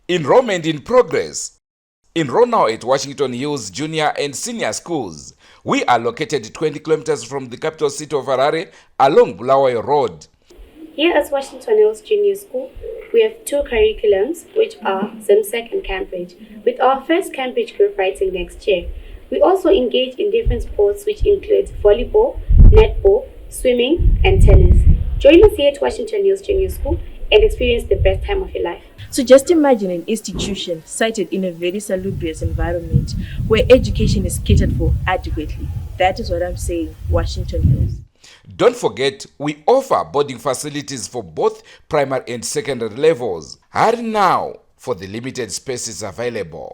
Enrollment in progress. Enroll now at Washington Hills Junior and Senior Schools. We are located 20 kilometers from the capital city of Harare along Bulawayo Road. Here at Washington Hills Junior School, we have two curriculums, which are ZIMSEC and Cambridge, with our first Cambridge group writing next year. We also engage in different sports, which include volleyball, netball, swimming, and tennis. Join us here at Washington Hills Junior School and experience the best time of your life. So just imagine an institution sited in a very salubrious environment where education is catered for adequately. That is what I'm saying, Washington Hills. Don't forget, we offer boarding facilities for both primary and secondary levels. Hurry now for the limited spaces available.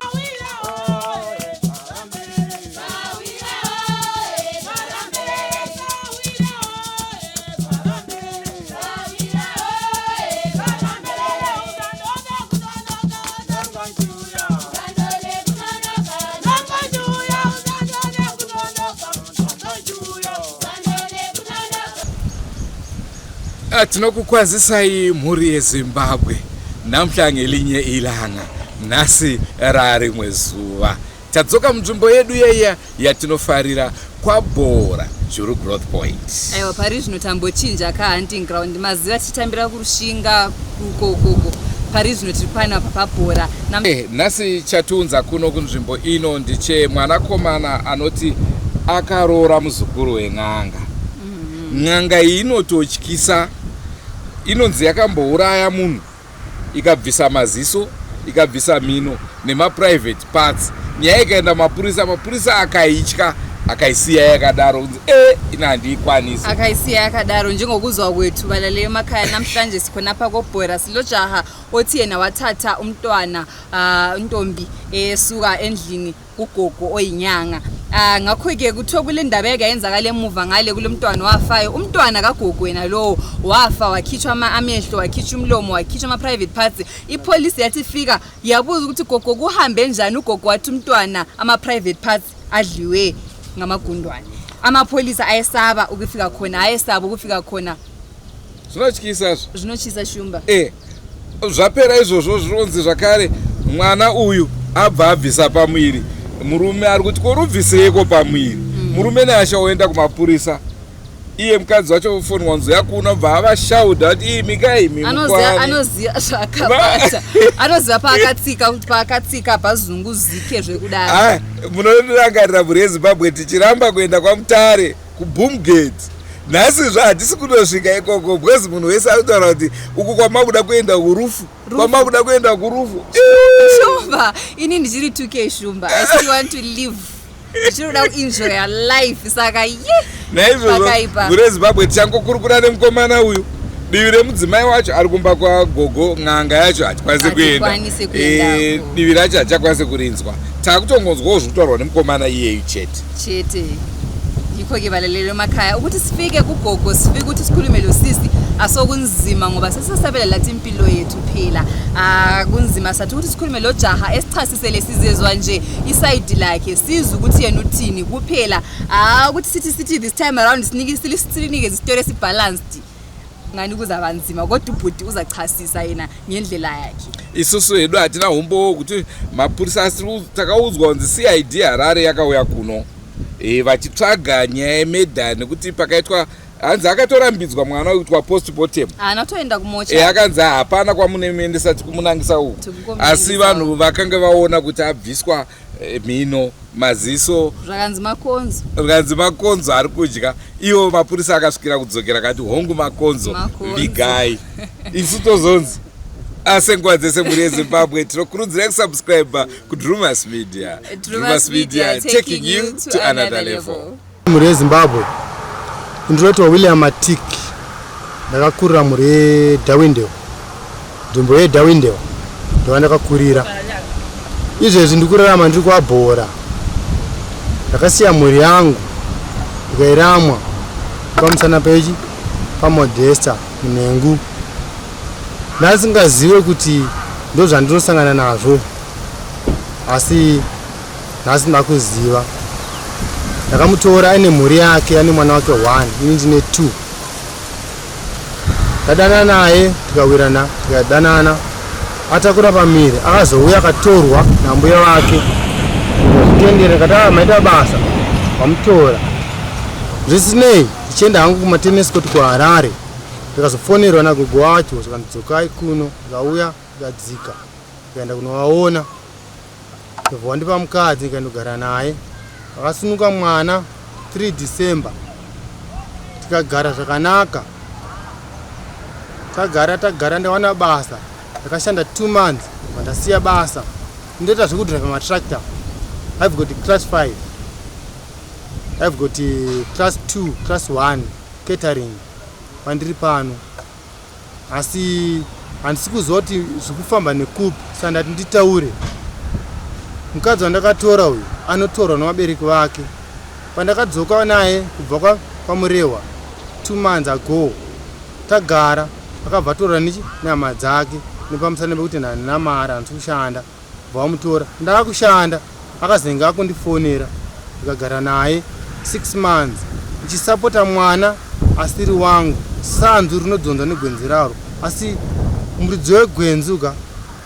Ah, tinokukwazisai mhuri yezimbabwe namhla ngelinye ilanga nhasi rarimwe zuva tadzoka munzvimbo yedu yeiya yatinofarira kwabhora juru growth point aiwa pari zvino tambochinja ka hunting ground maziva tichitambira kurushinga kukokoko pari zvino tiri panapa pabhora eh, nhasi chatiunza kuno kunzvimbo ino ndiche mwanakomana anoti akaroora muzukuru wen'anga mhm. n'anga iyi inototyisa inonzi yakambouraya munhu ikabvisa maziso ikabvisa mhino nemaprivate parts nyaya ikaenda mapurisa mapurisa akaitya akaisiya yakadaro kunzi e ina handiikwanisi akaisiya yakadaro njengokuzwa kwethu balaleli emakhaya namhlanje sikhonapha kobhora silojaha othi yena wathatha umntwana uh, intombi esuka endlini kugogo oyinyanga Ah ngakho-ke kuthiwa kule ndaba eke yenzakala emuva ngale kulo mntwana wafayo umntwana kagogo yena lowo wafa wakhitshwa amehlo wakhitshwa umlomo wakhitshwa ama-private parts ipholisi yathi ifika yabuza ukuthi gogo kuhambe njani ugogo wathi umntwana ama-private parts adliwe ngamagundwane amapholisa ayesaba ukufika khona ayesaba ukufika khona zvinotyisa zvo zvinotyisa shumba e zvapera izvozvo zvinonzi zvakare mwana uyu abva abvisa pamuviri murume ari kuti korubviseiko pamuviri mm. murume neasha oenda kumapurisa iye mukadzi wacho foni wanzo yakuno bva avashaudha kuti ii mikai imi anoziva zvaakabata anoziva paakatsika kuti paakatsika pazunguzike zvekudaro munondirangarira mhuri yezimbabwe tichiramba kuenda kwamutare kuboomgate nhasi zva hatisi kunosvika ikoko because munhu wese ari kutaura kuti uku kwamakuda kuenda kurufu kwamakuda kuenda kurufu shumba ini ndichiri 2k shumba i still want to live ndichiri kuda kuenjoya life saka ye naizvozvo mhuri yezimbabwe tichangokurukura nemukomana uyu divi remudzimai wacho ari kumba kwagogo n'anga yacho hatikwanise kuenda eh, divi racho hatichakwanise kurinzwa takutongonzwawo zviri kutaurwa nemukomana iyeyu chete chete yikho-ke balaleli emakhaya ukuthi sifike kugogo sifike ukuthi sikhulume lo sisi asokunzima ngoba sesisabela lathi impilo yethu phela ah kunzima sathi ukuthi sikhulume lo jaha esichasisele sizezwa nje isayidi lakhe sizwe ukuthi yena uthini kuphela ah ukuthi sithi sithi this time around sinike sinikeze isitori esibalanced ngani kuzaba nzima kodwa ubhuti uzachasisa yena ngendlela yakhe isusu hedu hatina humbowo kuti mapurisa asi takaudzwa kunzi cid harare yakauya kuno e, vachitsvaga nyaya yemedha nekuti pakaitwa hanzi akatorambidzwa mwana wekuitwa postmortem haana kutoenda kumocha e, akanzi hapana kwamunemuendesa tikumunangisa uku asi vanhu vakange vaona kuti abviswa Eh, mhino maziso zvakanzi makonzo zvakanzi makonzo ari kudya iwo mapurisa akasvikira kudzokera kati hongu makonzo vigai isu tozonzi asi nguva dzese mhuri yezimbabwe tinokurudzirai kusubscribe kudrumas media Drumas Media taking you to another level mhuri yezimbabwe ndinoitwa william matik ndakakurira mhuri yedawindale nzvimbo yedawindale ndovandakakurira izvezvi ndikurarama ndiri kwabhora ndakasiya mhuri yangu ndikairamwa pamusana pechi pamodesta munhengu ndasingazive kuti ndozvandinosangana nazvo asi nhasi ndakuziva ndakamutora aine mhuri yake ane mwana wake one ini ndine two ndadanana naye tikawirana tikadanana Atakura pamiri akazouya akatorwa nambuya vake. Ndikazvitendera ndikati ah maita basa vamutora. Zvisinei ndichienda hangu kumatennis court kuHarare ndikazofonerwa nagogo wacho zvikanzi dzokai kuno ndikauya ndikadzika ndikaenda kunovaona ndobva wandipa mukadzi ndikaendogara naye vakasununga mwana 3 December tikagara zvakanaka tagara tagara ndawana basa ndakashanda 2 months ndobva ndasiya basa ndoita zvekudriver matractor I've got class 5 I've got class 2 class 1 catering pandiri pano asi handisi kuziva kuti zvikufamba nekupi saka ndati nditaure mukadzi wandakatora uyu anotorwa nevabereki vake pandakadzoka naye kubva kwamurehwa 2 months ago tagara akabva atorwa nechi nehama dzake nepamusana pekuti handina mari handisi kushanda bva vamutora ndaakushanda akazenge akundifonera ndikagara naye 6 months ndichisapota mwana asiri wangu sanzu rinodzonzwa negwenzi raro asi muridzi wegwenzi uka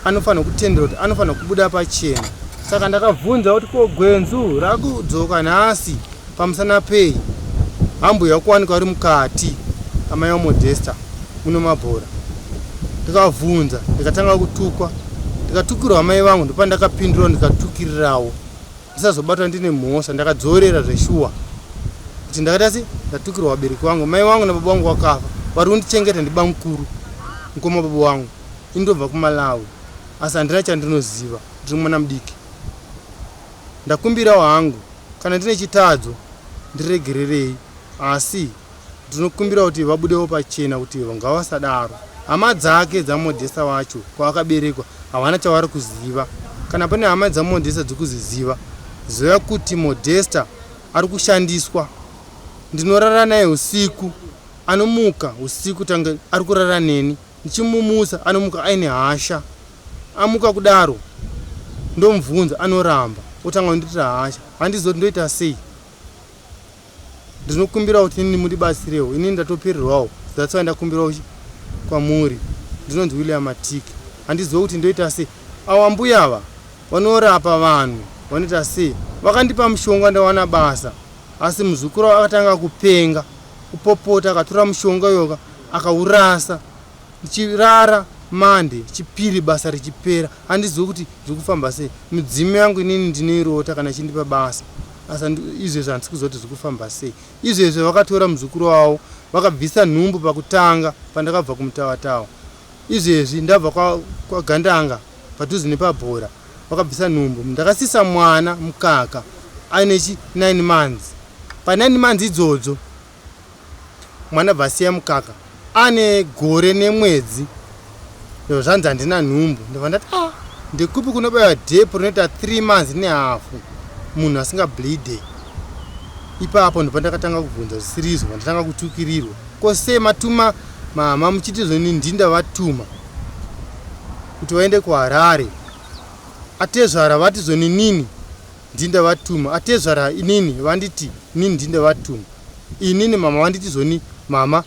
anofanira kutendera kuti anofanira kubuda pachena saka ndakabvunza kuti ko gwenzu rakudzoka nhasi pamusana pei hambuya kuwanikwa vari mukati amai vamodesta muno mabhora ndikavhunza ndikatanga kutukwa ndikatukirwa amai vangu ndopandakapindura ndikatukirirawo ndisazobatwa ndine mhosva ndakadzorera zveshuwa kuti ndakaita se ndatukirwa vabereki vangu mai vangu nababa vangu vakafa vari kundichengeta ndibamukuru mukoma baba vangu indobva kumalawi asi handina chandinoziva ndiri mwana mudiki ndakumbirawo hangu kana ndine chitadzo ndiregererei asi ndinokumbira kuti vabudewo pachena kuti ngavasadaro hama dzake dzamodhesa wacho kwaakaberekwa havana chavari kuziva kana pane hama dzamodhesa dzikuziziva ziva kuti modhesta ari kushandiswa ndinorara naye usiku anomuka usiku tange ari kurara neni ndichimumutsa anomuka aine hasha amuka kudaro ndomubvunza anoramba otanga kundiitira hasha handizivi kuti ndoita sei ndinokumbira kuti inini mundibatsirewo inini ndatopererwawo that's why ndakumbirawo kwamuri ndinonzi William Matiki handizivi kuti ndoita sei awa mbuya ava vanorapa vanhu vanoita sei vakandipa mushonga ndawana basa asi muzukuru akatanga kupenga kupopota akatora mushonga iyoka akaurasa ndichirara mande chipiri basa richipera handizivi kuti zviri kufamba sei midzimu yangu inini ndinoirota kana ichindipa basa asi izvezvi handisi kuziva kuti zviri kufamba sei izvezvi vakatora muzukuru wavo vakabvisa nhumbu pakutanga pandakabva kumutawatawa izvezvi ndabva kwagandanga padhuze nepabhora vakabvisa nhumbu ndakasisa mwana mukaka aine chi 9 months pa 9 months idzodzo mwana bva asiya mukaka ane gore nemwedzi ndobva zvanzi handina nhumbu ndobva ndati ah ndekupi kunobaiwa depo rinoita 3 months nehafu munhu asingableede ipapo ndobva ndakatanga kubvunza zvisirizvo ndatanga kutukirirwa ko sei matuma mama muchiti zvoni ndinda vatuma kuti vaende kuharare atezvara vati zvoni nini ndinda vatuma atezvara inini vanditi inini ndinda vatuma inini mama vanditi zvoni mama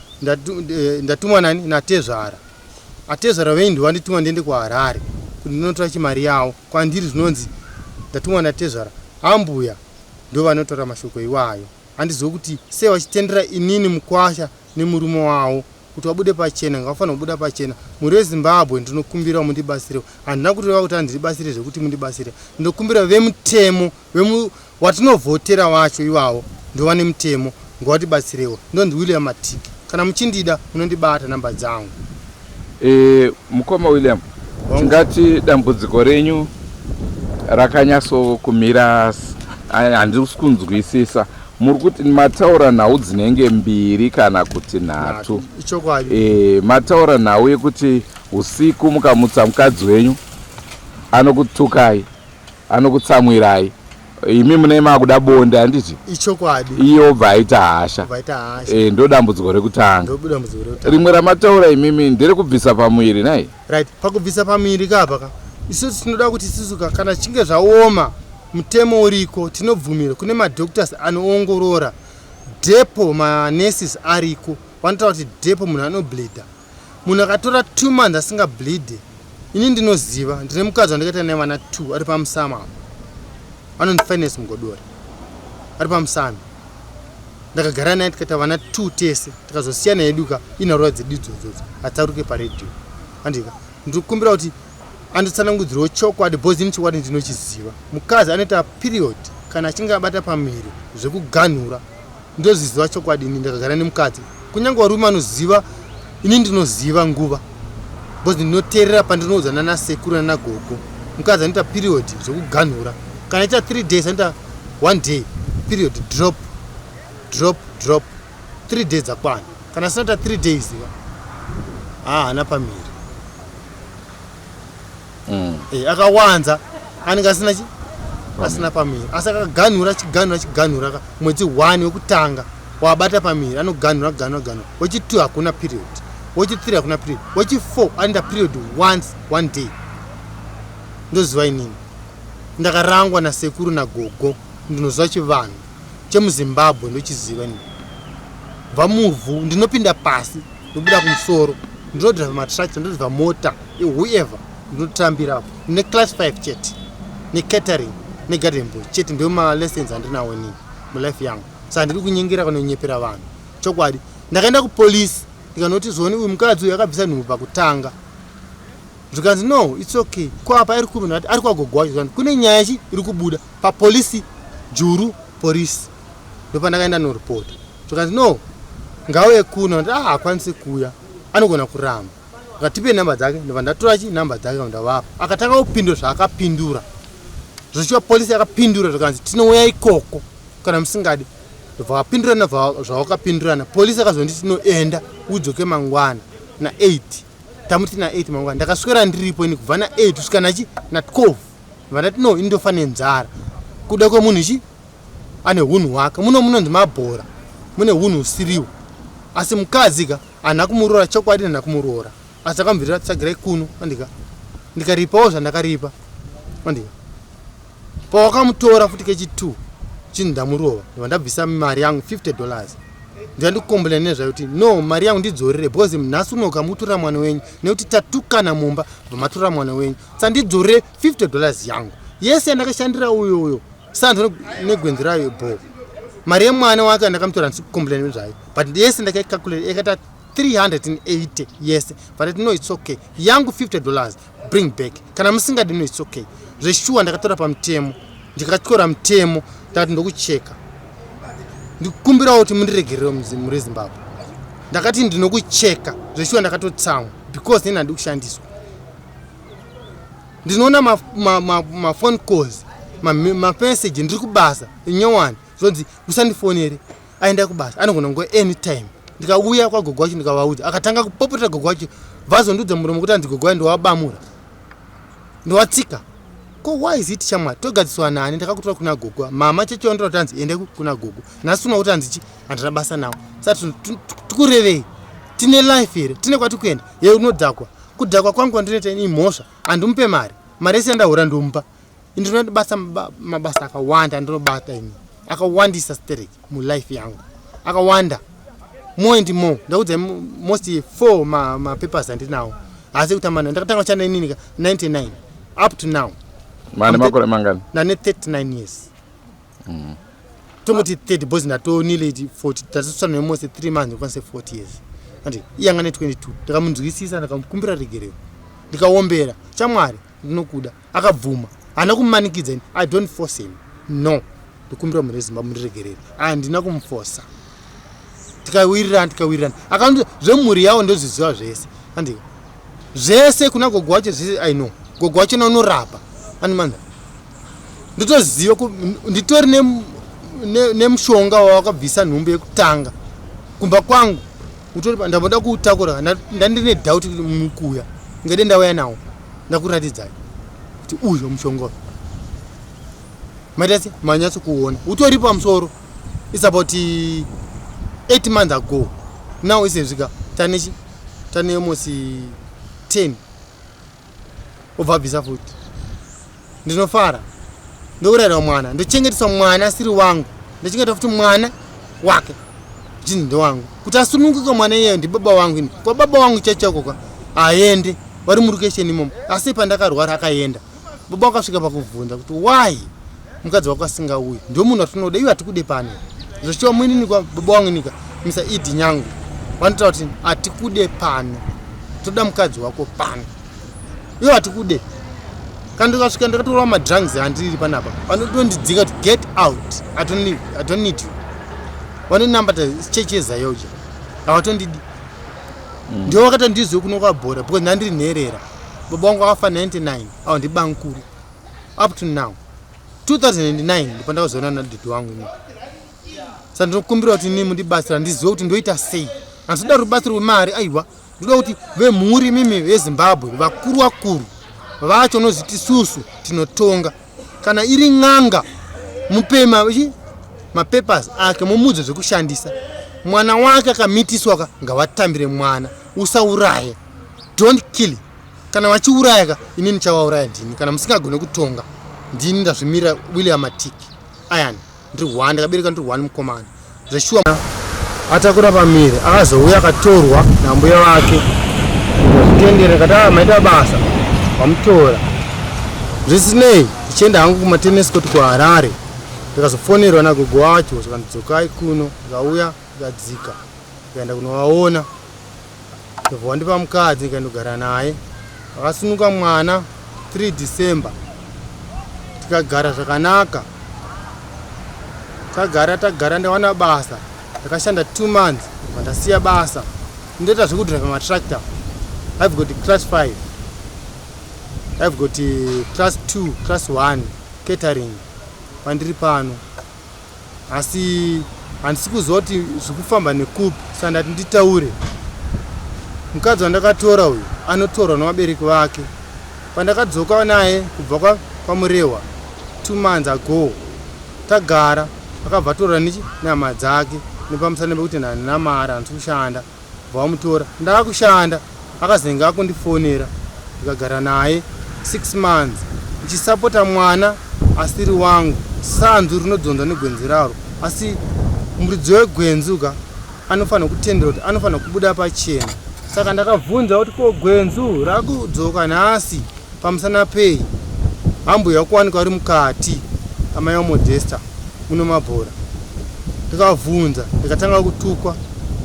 ndatumwa nani natezvara atezvara venyu ndovandituma ndiende kuharare kuti ndinotora chimari yavo kwandiri zvinonzi ndatumwa natezvara ambuya ndovanotaura mashoko iwayo handizive kuti sei vachitendera inini mukwasha nemurume wavo kuti vabude pachena ngavafanira kubuda pachena mhuri yezimbabwe ndinokumbira mundibatsirewo handina kureva kuti handibatsire zvekuti mundibatsire ndinokumbira vemutemo watinovhotera wacho iwawo ndovane mutemo ngavatibatsirewo ndonzi william matiki kana muchindida munondibata namba dzangu e, mukoma william tingati dambudziko renyu rakanyatsokumira handisi kunzwisisa muri kuti mataura nhau dzinenge mbiri kana kuti nhatu ichokwadi e, mataura nhau yekuti usiku mukamutsa mukadzi wenyu anokutukai anokutsamwirai imi mune makuda bonde handiti ichokwadi iye obva aita hasha vaita hasha e, ndo dambudziko rekutanga ndodambudziko rekutanga rimwe ramataura imimi nderekubvisa pamuviri nai right pakubvisa pamuviri kapa ka isusu tinoda kuti isusu ka kana zvichinge zvaoma mutemo uriko tinobvumira kune madoctors anoongorora depo manurses ariko vanotaura kuti depo munhu anobleeda munhu akatora 2 months asingableede Ini ndinoziva ndine mukadzi wandakaita naye vana 2 ari pamusama apo. Anonzi Finance Mugodori. Ari pamusami. Ndakagara naye tikaita vana 2 tese tikazosiyana hedu ka inharura dzedu idzodzodzo hatsaruke paredhiyo. Andika ndikukumbira kuti anditsanangudzirewo chokwadi because ini chokwadi ndinochiziva. Mukadzi anoita period kana achinge abata pamuviri zvekuganhura ndozviziva chokwadi ini ndakagara nemukadzi kunyange varume vanoziva ini ndinoziva nguva because ndinoteerera pandinoudza nana sekuru nana gogo mukadzi anoita period zvekuganhura kana aita 3 days anoita one day period drop drop drop 3 days dzakwana kana asina kuita 3 days haana pamiri mm. e, akawanza anenge asina chi asina pamiri asi akaganhura achiganhura achiganhura ka mwedzi one wekutanga wabata pamiri anoganhura ganhura ganhura wechi2 hakuna period wechi3 hakuna period wechi4 anoita period once one day ndoziva inini ndakarangwa nasekuru nagogo ndinoziva chivanhu chemuzimbabwe ndochiziva inini bva muvhu ndinopinda pasi ndobuda kumusoro ndinodriva matractor ndodriva mota whoever ndinotambira apo ndine class 5 chete necatering negarden boy chete ndo malessons andinawo inini mulife yangu saka ndiri kunyengera kana kunyepera vanhu chokwadi ndakaenda kupolisi ndikanoti zvoni uyu mukadzi uyu akabvisa nhumbu pakutanga zvikanzi no its okay ko apa iri kupi ndikati ari kwagogo wacho zvikanzi kune nyaya chi iri kubuda papolisi juru polisi ndopandakaenda noripota zvikanzi no ngauye kuno ndati ah hakwanisi kuuya anogona kuramba akatipe namba dzake ndobva ndatora chi namba dzake ndavapa akatanga kupindura zvaakapindura zvichiwa polisi yakapindura zvikanzi tinouya ikoko kana musingadi ndobva vapindurana zvavakapindurana polisi akazonditi tinoenda udzoke mangwana na 8 tamuti na 8 mangwana ndakaswera ndiripo ini kubva na 8 kusvika nachi na 12 ndobva ndati no ini ndofa nenzara kuda kwemunhu chi ane hunhu hwake muno munonzi mabhora mune hunhu husiriwo asi mukadzi ka handina kumuroora chokwadi handina kumuroora asi akamubvirira tsagirai kuno andika ndikaripawo zvandakaripa andika pawakamutora futi kechi 2 chinhu ndamurova ndobva ndabvisa mari yangu 50 dollars ndandikukombola nezvayo kuti no mari yangu ndidzorere because nhasi unoka mukutora mwana wenyu nekuti tatukana mumba bva matora mwana wenyu sandidzorere 50 dollars yangu yese yandakashandira uyo uyo sanzo negwenzi rayo bho mari yemwana wake andakamutora handisi kucomplain nezvayo but yese ndakaicalculate yakaita 380 yese but no its okay yangu 50 dollars bring back kana musingadi no its okay zveshuwa ndakatora pamutemo ndikatyora mutemo ndakati ndokucheka ndikukumbirawo kuti mundiregerere muri zimbabwe ndakati ndinokucheka zveshuwa ndakatotsamwa because neni handi kushandiswa ndinoona mafone ma, ma, ma calls mameseji ma ndiri kubasa nyowani zvonzi usandifonere aenda kubasa anogona kungo anytime ndikauya kwagogo wacho ndikavaudza akatanga kupopotera gogo wacho vazondiudza muromo kuti anzi gogo wacho ndowabamura ndowatsika ko why is it shamwari togadziswa nani ndakakutora kuna gogo mama cheche wanditora kuti anzi ende kuna gogo nhasi unoa kuti anzi chi handina basa nawo sa tikurevei tine life here tine kwati kuenda ye unodhakwa kudhakwa kwangu kwandinoita ini imhosva handimupe mari mari yese yandahura ndomupa ndinobasa mabasa akawanda andinobata ini akawandisa sterek mulife yangu akawanda more and more ndakuudza most four mapapers ma andinawo haasi kutamba nayo ndakatanga kushanda inini ka 99 up to now mane makore mangani ndane 39 years mm. tongoti 30 because ndatonile 40 tatisana nemosi 3 months ndikwanise 40 years andi iye anga ne 22 ndikamunzwisisa ndikamukumbira regerero ndikaombera chamwari ndinokuda akabvuma haana kumumanikidza ini i don't force him no ndokumbira mhuri yezimbabwe mundiregerere handina kumufosa tikawirirana tikawirirana akandi zvemhuri yawo ndozviziva zvese andika zvese kuna gogo wacho zvese i know gogo wacho unorapa animanza ndotoziva nditori nemushonga ne, ne wawakabvisa nhumbu yekutanga kumba kwangu utori ndamboda kuutakura ndandine doubt kuti mukuya ngade ndauya nawo ndakuratidzai kuti uyo mushonga uyu maita se manyatso kuona utori pamusoro its about 8 months ago now isezvika tane chi tane almost 10 obva abvisa futi ndinofara ndokurayirwa mwana ndochengeteswa mwana asiri wangu ndochengeta futi mwana wake chinzi ndewangu kuti asununguke mwana iyeyo ndibaba wangu ini kwababa wangu chaichako ka aende Vari murukesheni imomo. Asi pandakarwara akaenda. Baba wakasvika pakubvunza kuti why mukadzi wako asingauyi? Ndiwo munhu watinoda, iwe hatikude pano. Zvichiwa muinini kwa baba wangu nika Mr. Idi Nyangu. Vanotaura kuti hatikude pano. Toda mukadzi wako pano. Iwe hatikude. Kana ndikasvika ndakatora madrugs andiri panapa. Vanotondidzinga kuti get out. I don't need you. Vanonambata chechi yeZayoja. Havatondidi. Ndivo vakati ndizwe kuno kwabhora because ndandiri nherera. Baba vangu vakafa 99 avo ndibankuru. Up to now. 2009 ndipo ndakazoona nadhedhi wangu ini. Saka ndinokumbira kuti ini mundibatsira ndizive kuti ndoita sei. Handisi rubatsiro rwemari aiwa. Ndoda kuti vemhuri mimi veZimbabwe vakuru vakuru vacho unoziti susu tinotonga. Kana iri n'anga mupe mapapers ake mumuudze zvekushandisa. Mwana wake akamitiswa ka ngavatambire mwana. Usauraye. Don't kill. Kana vachiuraya ka ini ndichavauraya ndini. Kana musingagone kutonga ndini ndazvimira William Matiki. Ayani ndiri one ndakabereka ndiri one mukomana. Zveshuwa atakura pamiri akazouya akatorwa nambuya vake. Ndazvitendera kati ah, maita basa vamutora. Zvisinei ndichienda hangu kumatennis court kuHarare ndikazofonerwa nagogo wacho zvikanzi dzokai kuno. Ndikauya ndikadzika ndikaenda kunovaona. Ndobva wandipa mukadzi ndikaendogara naye. Akasunuka mwana 3 December tikagara zvakanaka. Tagara tagara ndawana basa. Ndakashanda 2 months ndobva ndasiya basa. Ndoita zvekudriver matractor. I've got class 5. I've got class 2, class 1 catering pandiri pano. Asi handisi kuziva kuti zvikufamba nekupi saka ndati nditaure. Mukadzi wandakatora uyu anotorwa nevabereki vake. Pandakadzoka naye kubva kwaMurehwa 2 months ago tagara akabva atorwa nehama dzake nepamusana pekuti handina mari handisi kushanda. Bva vamutora ndaakushanda akazenge akundifonera ndikagara naye 6 months ndichisapota mwana asiri wangu. Sanzu rinodzonzwa negwenzi raro asi muridzi wegwenzi uka anofanira kutendera kuti anofanira kubuda pachena. Saka ndakabvunza kuti ko gwenzu rakudzoka nhasi pamusana pei? Hambuya kuwanikwa vari mukati amai vaModesta muno mabhora. Ndikavhunza ndikatanga kutukwa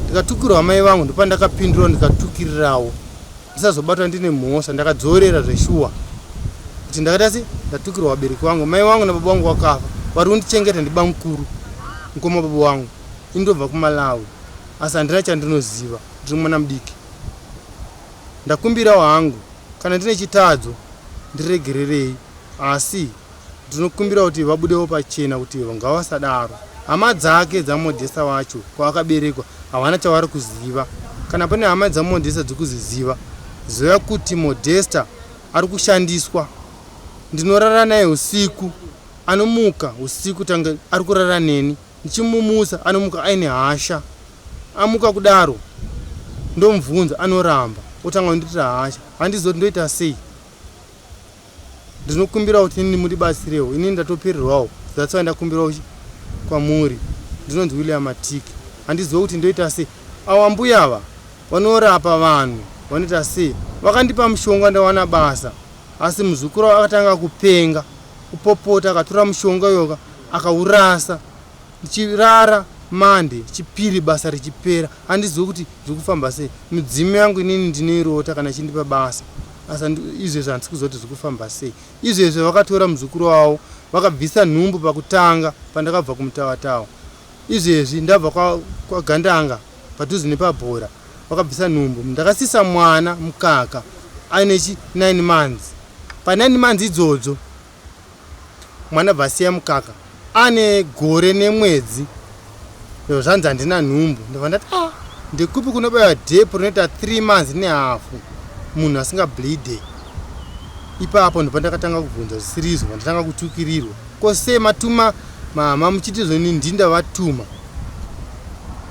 ndikatukirwa amai vangu ndopandakapindura ndikatukirirawo ndisazobatwa ndine mhosva. Ndakadzorera zveshuwa kuti ndakaita sei ndatukirwa vabereki vangu. Mai vangu nababa vangu vakafa vari kundichengeta ndibamukuru mukoma baba vangu. Ini ndobva kuMalawi asi handina chandinoziva ndiri mwana mudiki. Ndakumbirawo hangu kana ndine chitadzo ndiregererei asi ndinokumbira kuti vabudewo pachena kuti ngavasadaro. Hama dzake dzaModesta wacho kwaakaberekwa havana chavari kuziva. Kana pane hama dzaModesta dzikuziziva ziva kuti Modesta ari kushandiswa. Ndinorara naye usiku anomuka usiku tange ari kurara neni ndichimumutsa anomuka aine hasha. Amuka kudaro ndomubvunza anoramba otanga kundiitira hasha. Handizivi kuti ndoita sei. Ndinokumbira kuti inini mundibatsirewo. Inini ndatopererwawo. That's why ndakumbirawo kwamuri. Ndinonzi William Matiki. Handizivi kuti ndoita sei. Ava mbuya ava vanorapa vanhu vanoita sei. Vakandipa mushonga ndawana basa. Asi muzukuru akatanga kupenga, kupopota akatora mushonga uyoka akaurasa. Ndichirara Monday, chipiri basa richipera. Handizivi kuti zviri kufamba sei. Midzimu yangu inini ndinoirota kana ichindipa basa. Asi izvezvi handisi kuziva kuti zviri kufamba sei. Izvezvi vakatora muzukuru wavo vakabvisa nhumbu pakutanga pandakabva kuMutawatawa. Izvezvi ndabva kwaGandanga padhuze nepabhora vakabvisa nhumbu. Ndakasisa mwana mukaka aine chi 9 months. Pa 9 months idzodzo mwana bva asiya mukaka ane gore nemwedzi. Zvanzi handina nhumbu. Ndobva ndati ah, ndekupi kunobaiwa depo rinoita 3 months nehafu munhu asingableede. Ipapo ndobva ndakatanga kubvunza zvisirizvo, ndatanga kutukirirwa. Ko sei matuma mama muchiti zvoni ndini ndavatuma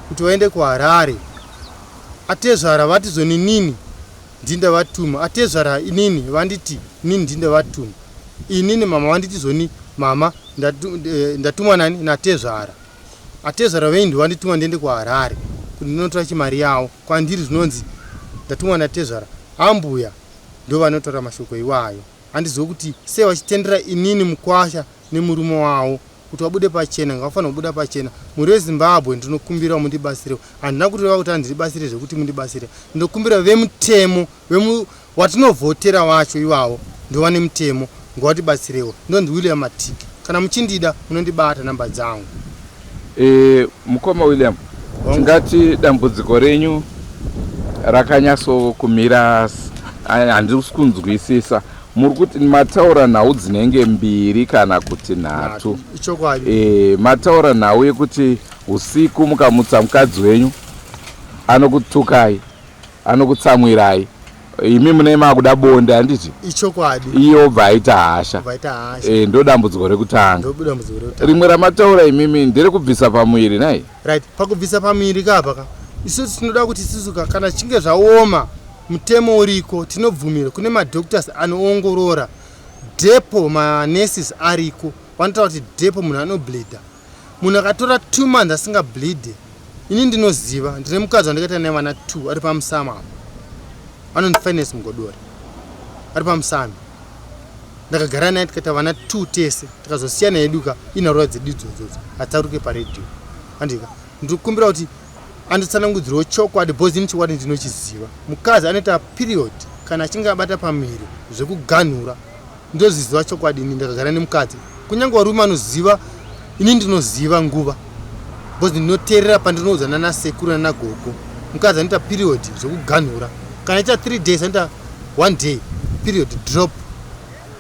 kuti vaende kuHarare? Atezvara vati zvoni nini ndini ndavatuma. Atezvara inini vanditi inini ndini ndavatuma. Inini mama vanditi zvoni mama ndatumwa nani natezvara. Atezvara venyu ndovandituma ndiende kuHarare kuti ndinotora chimari yavo. Kwandiri zvinonzi ndatumwa natezvara. Ambuya. Ndo vanotaura mashoko iwayo. Handizive kuti sei vachitendera inini mukwasha nemurume wavo kuti vabude pachena. Ngavafanira kubuda pachena. Mhuri yeZimbabwe, ndinokumbira mundibatsirewo. Handina kureva kuti handibatsire zvekuti mundibatsire. Ndinokumbira vemutemo, vemu watinovhotera wacho ivavo ndovane mutemo, ngavatibatsirewo. Ndonzi William Matiki. Kana muchindida munondibata namba dzangu. Mukoma William, tingati dambudziko renyu rakanyatsokumira, handisi kunzwisisa. Muri kuti mataura nhau dzinenge mbiri kana kuti nhatu. Ichokwadi. Mataura nhau yekuti usiku mukamutsa mukadzi wenyu anokutukai, anokutsamwirai, imi mune makuda bonde, handiti? Ichokwadi. Iye obva aita hasha. Vaita hasha. Ndo dambudziko rekutanga. Ndodambudziko rekutanga. Rimwe ramataura imimi nderekubvisa pamuviri, nai? Right, pakubvisa pamuviri kapa ka, isusu tinoda kuti isusu ka, kana zvichinge zvaoma, mutemo uriko, tinobvumira kune madoctors anoongorora depo, manurses ariko vanotaura kuti depo munhu anobleeda. Munhu akatora 2 months asingableede, ini ndinoziva, ndine mukadzi wandakaita naye vana 2 ari pamusama apo, anonzi Finance Mugodori, ari pamusami. Ndakagara naye tikaita vana 2 tese, tikazosiyana hedu ka. Inharura dzedu idzodzodzo hatsaruke paredhiyo, andika. Ndikukumbira kuti anditsanangudzirewo chokwadi, because ini chokwadi ndinochiziva. Mukadzi anoita period kana achinge abata pamuviri zvekuganhura. Ndozviziva chokwadi ini, ndakagara nemukadzi. Kunyange varume anoziva, ini ndinoziva nguva because ndinoteerera pandinoudza nanasekuru nanagogo. Mukadzi anoita period zvekuganhura, kana aita 3 days, anoita one day period, drop,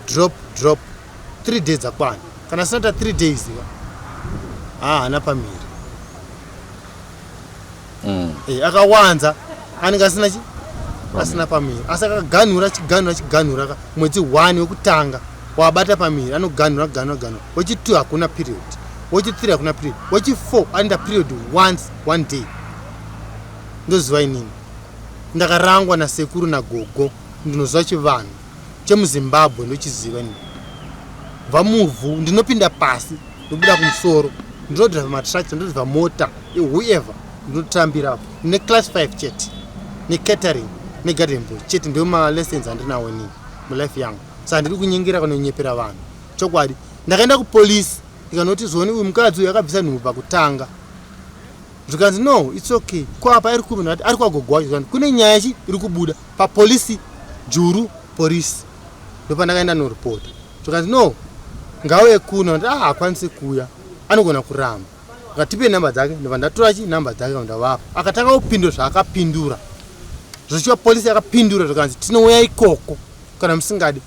drop, drop, 3 days dzakwana. Kana asina kuita 3 days, haana pamuviri. Akawanza anenge asina chi asina pamuviri, asi akaganhura, achiganhura, achiganhura ka, mwedzi 1 wekutanga wabata pamuviri, anoganhura, ganhura, ganhura. Wechi2 hakuna period, wechi3 hakuna period, wechi4 anoita period once, one day. Ndoziva inini, ndakarangwa nasekuru nagogo. Ndinoziva chivanhu chemuZimbabwe, ndochiziva inini. Bva muvhu, ndinopinda pasi, ndobuda kumusoro. Ndinodhiraivha matractor, ndodhiraivha mota, whoever, ndinotambira. Ndine class 5 chete, necatering negarden boy chete, ndo malessons andinawo inini mulife yangu. Saka ndiri kunyengera kana kunyepera vanhu chokwadi. Ndakaenda kupolisi ndikanoti zvoni uyu mukadzi uyu akabvisa nhumbu pakutanga. Zvikanzi, "No, it's okay." Ko apa ari kupi? Ndati ari kwagogo wacho. Zvikanzi kune nyaya chi iri kubuda papolisi, Juru polisi. Ndopandakaenda noripota. Zvikanzi, "No, ngauye kuno." Ndati, "Ah, hakwanisi kuuya, anogona kuramba." Akatipe namba dzake. Ndobva ndatora chi namba dzake, ndavapa. Akatanga kupindura zvaakapindura zvichiva polisi yakapindura. Zvikanzi, "Tinouya ikoko kana musingadi."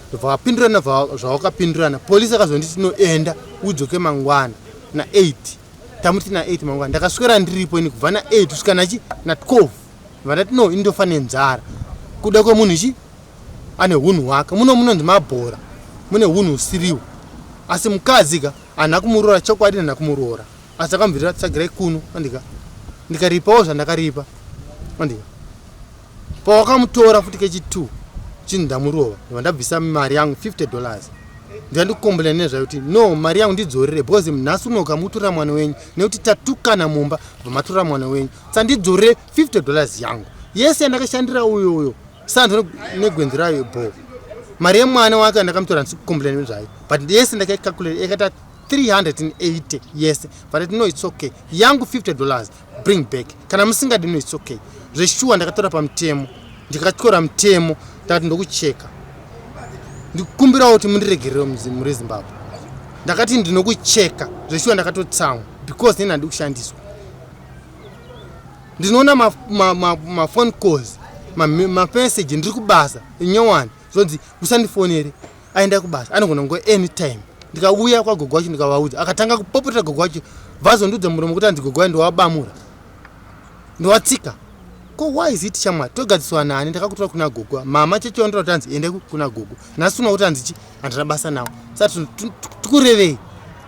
Ndobva vapindurana zvavakapindurana. Polisi akazonditi, "Tinoenda, udzoke mangwana na8." Tamuti na8 mangwana. Ndakaswera ndiripo ini kubva na8 kusvika nachi na12. Vandati, "No, ini ndofa nenzara." Kuda kwemunhu chi ane hunhu hwake. Muno munonzi mabhora, mune hunhu husiriwo. Asi mukadzi ka, handina kumuroora chokwadi, handina kumuroora, asi akamubvirira tsagirai kuno, andika. Ndikaripawo zvandakaripa, andika. Pawakamutora futi kechi2 chinhu, ndamurova, ndobva ndabvisa mari yangu $50. Ndandikukombola nezvayo kuti, "No, mari yangu ndidzorere, because nhasi unoka mutora mwana wenyu nekuti tatukana mumba, bva matora mwana wenyu. Sandidzorere $50 yangu yese yandakashandira." Uyo uyo sanzo negwenzi rayo bo mari yemwana wake andakamutora, handisi kukomplaina nezvayo, but yese ndakaikalculate yakaita 380 yese. But no, it's okay, yangu $50 bring back. Kana musingadi, no, it's okay. Zveshuwa ndakatora pamutemo, ndikatyora mutemo. Ndakati ndokucheka. Ndikukumbirawo kuti mundiregerere muri Zimbabwe. Ndakati ndinokucheka. Zveshuwa ndakatotsamwa because neni handi kushandiswa. Ndinoona mafone calls, mameseji, ndiri kubasa inyowani, zvonzi usandifonere, aenda kubasa, anogona kungo anytime. Ndikauya kwagogo wacho, ndikavaudza, akatanga kupopotera gogo wacho. Vazondiudza muromo kuti anzi gogo wacho ndowabamura, ndowatsika. Ko why is it, shamwari, togadziswa nani? Ndakakutora kuna gogo, mama chechiondora kuti anzi ende kuna gogo. Nhasi uno kuti anzi chi handina basa nawo. Saka tikurevei?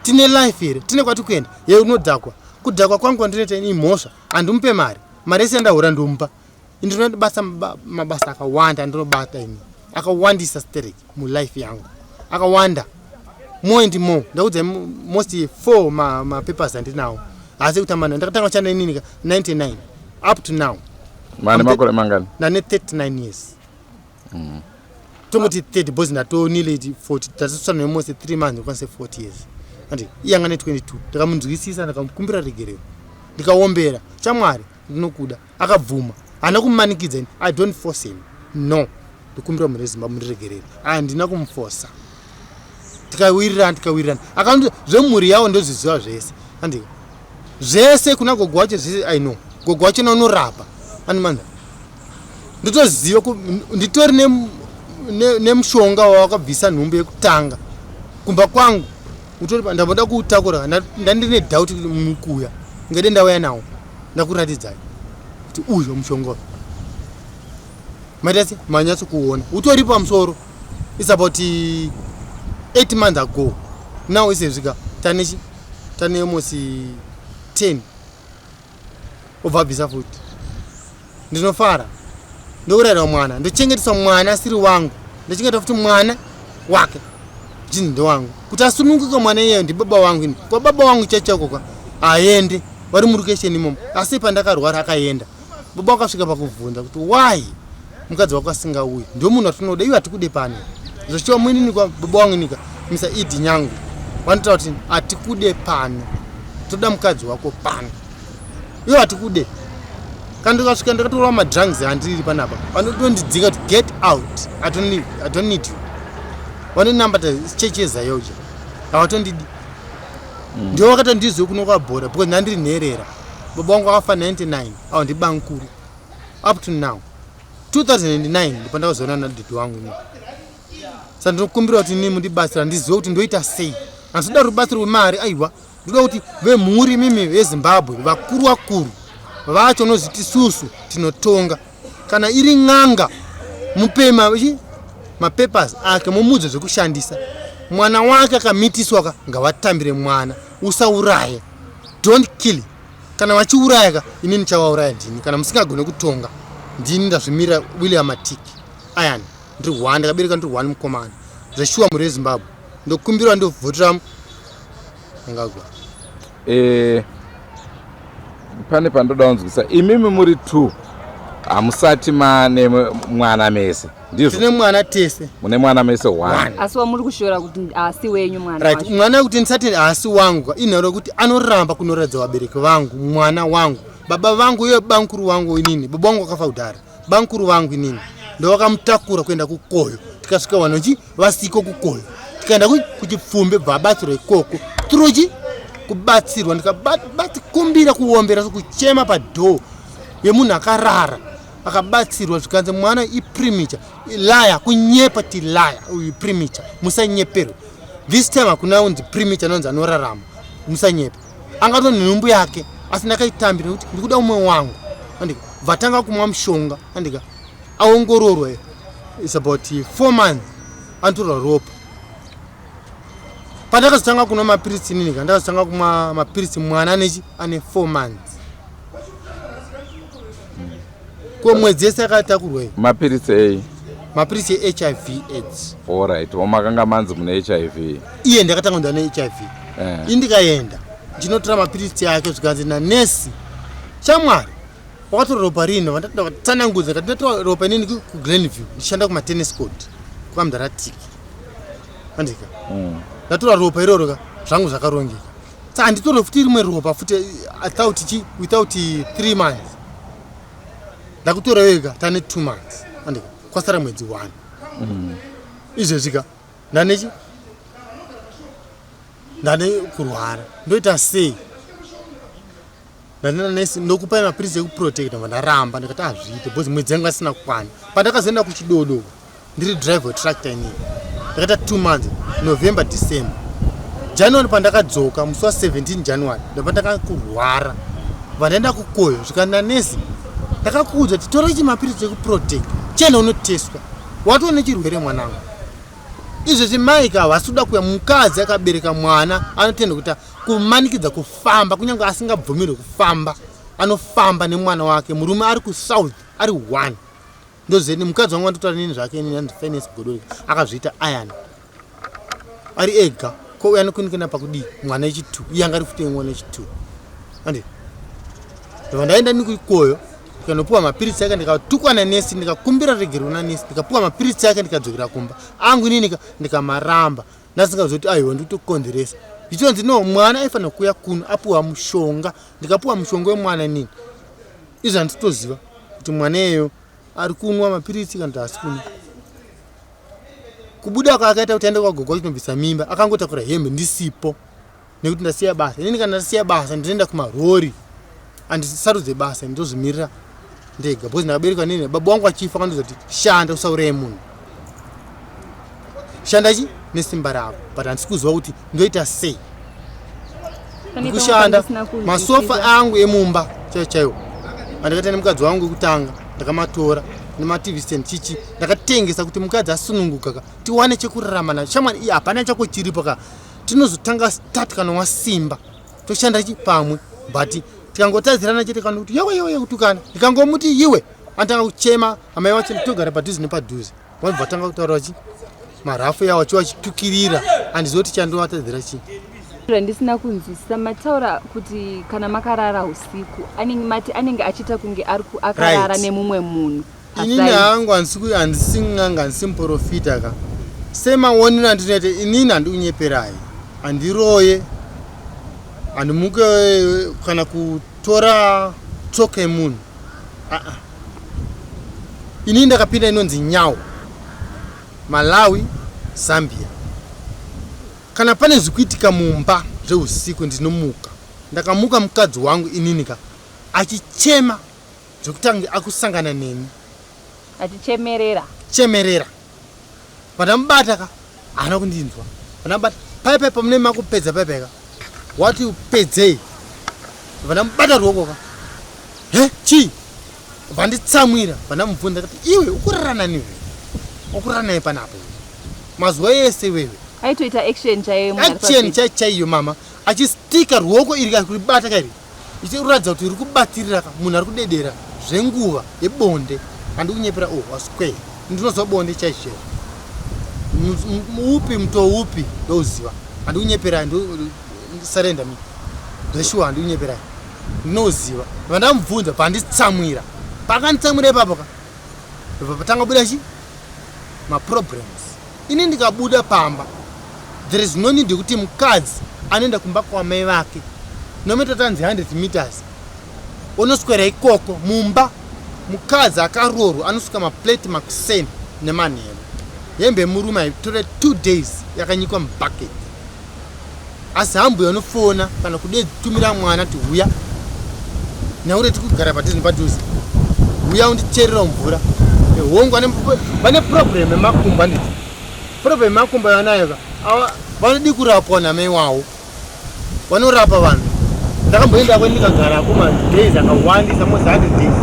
Tine life here? Tine kwati kuenda ye? Unodhakwa. Kudhakwa kwangu kwandinoita ini mhosva? Handimupe mari. Mari yese yandahura ndomupa. Ndinobasa mabasa akawanda andinobata ini, akawandisa sterek mulife yangu, akawanda, more and more. Ndaudza most four mapapers andinawo, haasi kutamba nawo. Ndakatanga kushanda inini ka 99 up to now. Mane makore mangani? Ndane 39 years. Tongoti 30 because ndatonileti 40, tatisana nemose 3 months, ndikwanise 40 years. Andi iye anga ne 22. Ndikamunzwisisa, ndikamukumbira regerero, ndikaombera, "Chamwari, ndinokuda." Akabvuma, haana kumumanikidza. Ini I don't force him, no. Ndikumbira mhuri yeZimbabwe mundiregerere, handina kumufosa. Tikawirirana, tikawirirana. Akandi zvemhuri yavo ndozviziva zvese, andika zvese kuna gogo wacho zvese. I know gogo wacho naunorapa animanza, ndotoziva nditori nemushonga wawakabvisa nhumbu yekutanga kumba kwangu utori ndamboda kuutakura. Ndandine doubt kuti mukuya ngede ndauya nawo, ndakuratidzai kuti uyu mushonga uyu maita se manyatso kuona utori pamusoro. Is about 8 months ago now. Izvezvika tanechi tane almost 10, obva abvisa futi. Ndinofara, ndokurayira mwana, ndochengetesa mwana asiri wangu, ndochengeta futi mwana wake chinzi ndewangu kuti asununguke mwana iyeyo. Ndibaba wangu ini, kwa baba wangu chachako aende vari murukesheni imomo. Asi pandakarwara akaenda, baba wakasvika pakubvunza kuti, "Why mukadzi wako asingauyi? Ndio munhu atinoda iwe, hatikude pano." Zvochiwa muinini kwa baba wangu inika Mr Idi Nyangu vanotaura kuti, "Hatikude pano, toda mukadzi wako pano, iwe hatikude." Kana ndikasvika ndakatorwa madrugs handiri panapa, vanotondidzinga kuti, "Get out, I don't need you." Vanonambata chechi yeZAOGA, havatondidi. Ndivo vakatondizwe kuno kwabhora because ndandiri nherera. Baba vangu vakafa 99, avo ndibankuru. Up to now, 2009 ndipo ndakazoona nadhedhi wangu ini. Saka ndinokumbira kuti ini mundibatsira, ndizive kuti ndoita sei. Handinoda rubatsiro rwemari, aiwa. Ndoda kuti vemhuri mimi veZimbabwe, vakuru vakuru vacho noziti susu tinotonga, kana iri n'anga mupe mapapers ake, mumudze zvekushandisa. Mwana wake akamitiswa ka, ngavatambire mwana. Usauraye, don't kill. Kana vachiuraya ka, ini ndichavauraya ndini. Kana musingagone kutonga, ndini ndazvimira. William Matiki ayani, ndiri one, ndakabereka ndiri one mukomana. Zveshuwa, mhuri yeZimbabwe, ndokumbirwa ndovhotera Mnangagwa. Pane pandoda kunzwisa. Imimi muri two, hamusati mane mwana mese, ndizvo? Tine mwana tese. Mune mwana mese one? One. Asi wamuri kushora kuti haasi wenyu mwana Right. wacho? Mwana kuti ndisati haasi wangu, inharo yekuti anoramba kunoratidza vabereki vangu mwana wangu. Baba vangu uye bankuru wangu inini, baba vangu vakafa kudhara, bankuru vangu inini ndovakamutakura kuenda kukoyo. Tikasvika vanochi vasiko kukoyo, tikaenda kuChipfumbe, bva abatsirwa ikoko turuchi kubatsirwa. Ndikakumbira kuombera kuchema padhoo yemunhu akarara, akabatsirwa. Zvikanzi mwana ipremature. Liar, kunyepa, tilaya uyu premature. Musanyeperwe this time, hakuna unzi premature anonzi anorarama, musanyepa. Angato nhumbu yake, asi ndakaitambira nekuti ndikuda umwe wangu. Andika vatanga kumwa mushonga, andika aongororwa, is about 4 months, anotorwa ropa. Pandakazotanga kunwa mapiritsi inini, ndakazotanga kumwa mapiritsi mwana anechi ane 4 months. Ko mwedzi yese akatakurwa iyi? Mapiritsi ei? Mapiritsi eHIV AIDS. Allright, wamakanga manzi mune HIV? Iye ndakatanga kunzi ane HIV. Eh. Indikaenda ndinotora mapiritsi ake, zvikanzi nanesi, "Shamwari, wakatora ropa rino?" Vandatsanangudza ndikati ndatora ropa inini kuGlenview, ndichishanda kumatennis court kwamudharatiki, andika ndatora ropa iroro ka, zvangu zvakarongeka. Saka handitore futi rimwe ropa futi without chi without 3 months. Ndakutora wega tane 2 months, andika kwasara mwedzi one. Izvezvi ka ndanechi ndane kurwara, ndoita sei? Ndananesi, ndokupai mapiritsi ekuprotecta. Ndaramba, ndikati hazviite because mwedzi yangu asina kukwana. Pandakazoenda kuchidodo, ndiri driver wetractor inini, ndakaita 2 months, November, December, January. Pandakadzoka musi wa17 January, ndopandakakurwara, vandaenda kukoyo. Zvikanzi nanesi, "Ndakakuudza kuti tora chimapiritsi ekuprotecta, chienda unotestwa, watova nechirwere mwanangu." Izvezvi maika havasi kuda kuya. Mukadzi akabereka mwana anotenda kuti kumanikidza kufamba, kunyange asingabvumirwi kufamba, anofamba nemwana wake. Murume ari kuSouth, ari one. Ndozeni mukadzi wangu andotaura nini zvake inini, anzi Finance Godorika, akazviita ayana ari ega. Ko uya anokunikina pakudii mwana wechi2? Iye anga ari futi mwana wechi2, andi ndobva ndaenda nikuikoyo. Ndikanopiwa mapiritsi ake, ndikatukwa nanesi, ndikakumbira regero nanesi, ndikapiwa mapiritsi ake, ndikadzokera kumba angu inini ndikamaramba. Ndasingazoti aiwa, ndikutokonzeresa ndichonzi no, mwana aifanira kuuya kuno apiwa mushonga. Ndikapiwa mushonga wemwana inini, izvo handitoziva kuti mwana iyeyo ari kunwa mapiritsi kana kuti haasi kunwa. Kubuda kwaakaita kuti aende kwagogo achinobvisa mimba, akangotakura hembe ndisipo, nekuti ndasiya basa inini. Kana ndasiya basa, ndinoenda kumarori, handisarudze basa, ndozvimirira ndega, because ndakaberekwa nini. Baba wangu achifa akandiudza kuti shanda, usauraye munhu, shanda chi nesimba rako. But handisi kuziva kuti ndoita sei. Ndikushanda masofa angu emumba chaiwo chaiwo andakaita nemukadzi wangu wekutanga, ndakamatora nemaTV stand chichi, ndakatengesa kuti mukadzi asununguka ka, tiwane chekurarama nacho. Shamwari iyi hapana chako chiripo ka, tinozotanga start kana wasimba, toshanda chi pamwe. But tikangotadzirana chete, kana kuti yewe yewe kutukana, ndikangomuti iwe, anotanga kuchema. Amai wacho togara padhuze nepadhuze, vanobva vatanga kutaura chi marafu yawo achiwa achitukirira. Handizivi kuti chandovatadzira chii. Ndisina kunzwisisa, mataura kuti kana makarara usiku anenge, mati anenge achiita kunge ari akarara nemumwe munhu. Inini hangu handisi n'anga, handisi muprofita ka. Semaonero andinoita inini, handikunyeperai, handiroye, handimuke kana kutora tsoka yemunhu. Aa, inini ndakapinda inonzi nyau, Malawi, Zambia. Kana pane zvikuitika mumba zveusiku, ndinomuka. Ndakamuka mukadzi wangu inini ka achichema zvekutange akusangana neni. Achichemerera. Chemerera. Pandamubata ka, haana kundinzwa. Pandamubata paipai, pamune makupedza paipai ka, wati pedzei. Vandamubata ruoko ka, he, chii? Vanditsamwira. Vandamubvunza kati, iwe ukurara nani iwe? Ukurara naye panapo mazuva ese iwewe? Aitoita action chaiyo munhu ari action pabed. Chai chaiyo mama, achistika ruoko iri ka, kuribata kairi, ichiratidza kuti uri kubatirira ka munhu ari kudedera zvenguva yebonde. Handikunyepera. Oh, wasquare, ndinozwa bonde chaizvo chaizvo. Upi mutoo upi ndouziva. Handikunyepera, surrender me zveshuwa, handikunyeperai, ndinoziva. Vandamubvunza, panditsamwira, pakanditsamwira ipapo ka, ndobva patanga buda chi maproblems. Ini ndikabuda pamba, there is no need yekuti mukadzi anoenda kumba kwamai vake, nometa tanzi 100 meters, onoswera ikoko. Mumba mukadzi akaroorwa anosuka maplate makuseni nemanheru. Hembe yemurume haitore 2 days yakanyikwa mubucket, asi hambuya unofona kana kudetumira mwana kuti huya nyaure, tiri kugara padhuze nepadhuze, huya undicherera mvura. Hongu, vane problem yemakumbo, handiti? Problem yemakumbo yavanayo ka, vanodi kurapwa namai wavo vanorapa vanhu. Ndakamboendako, ndikagarako madays akawandisa, most 100 days,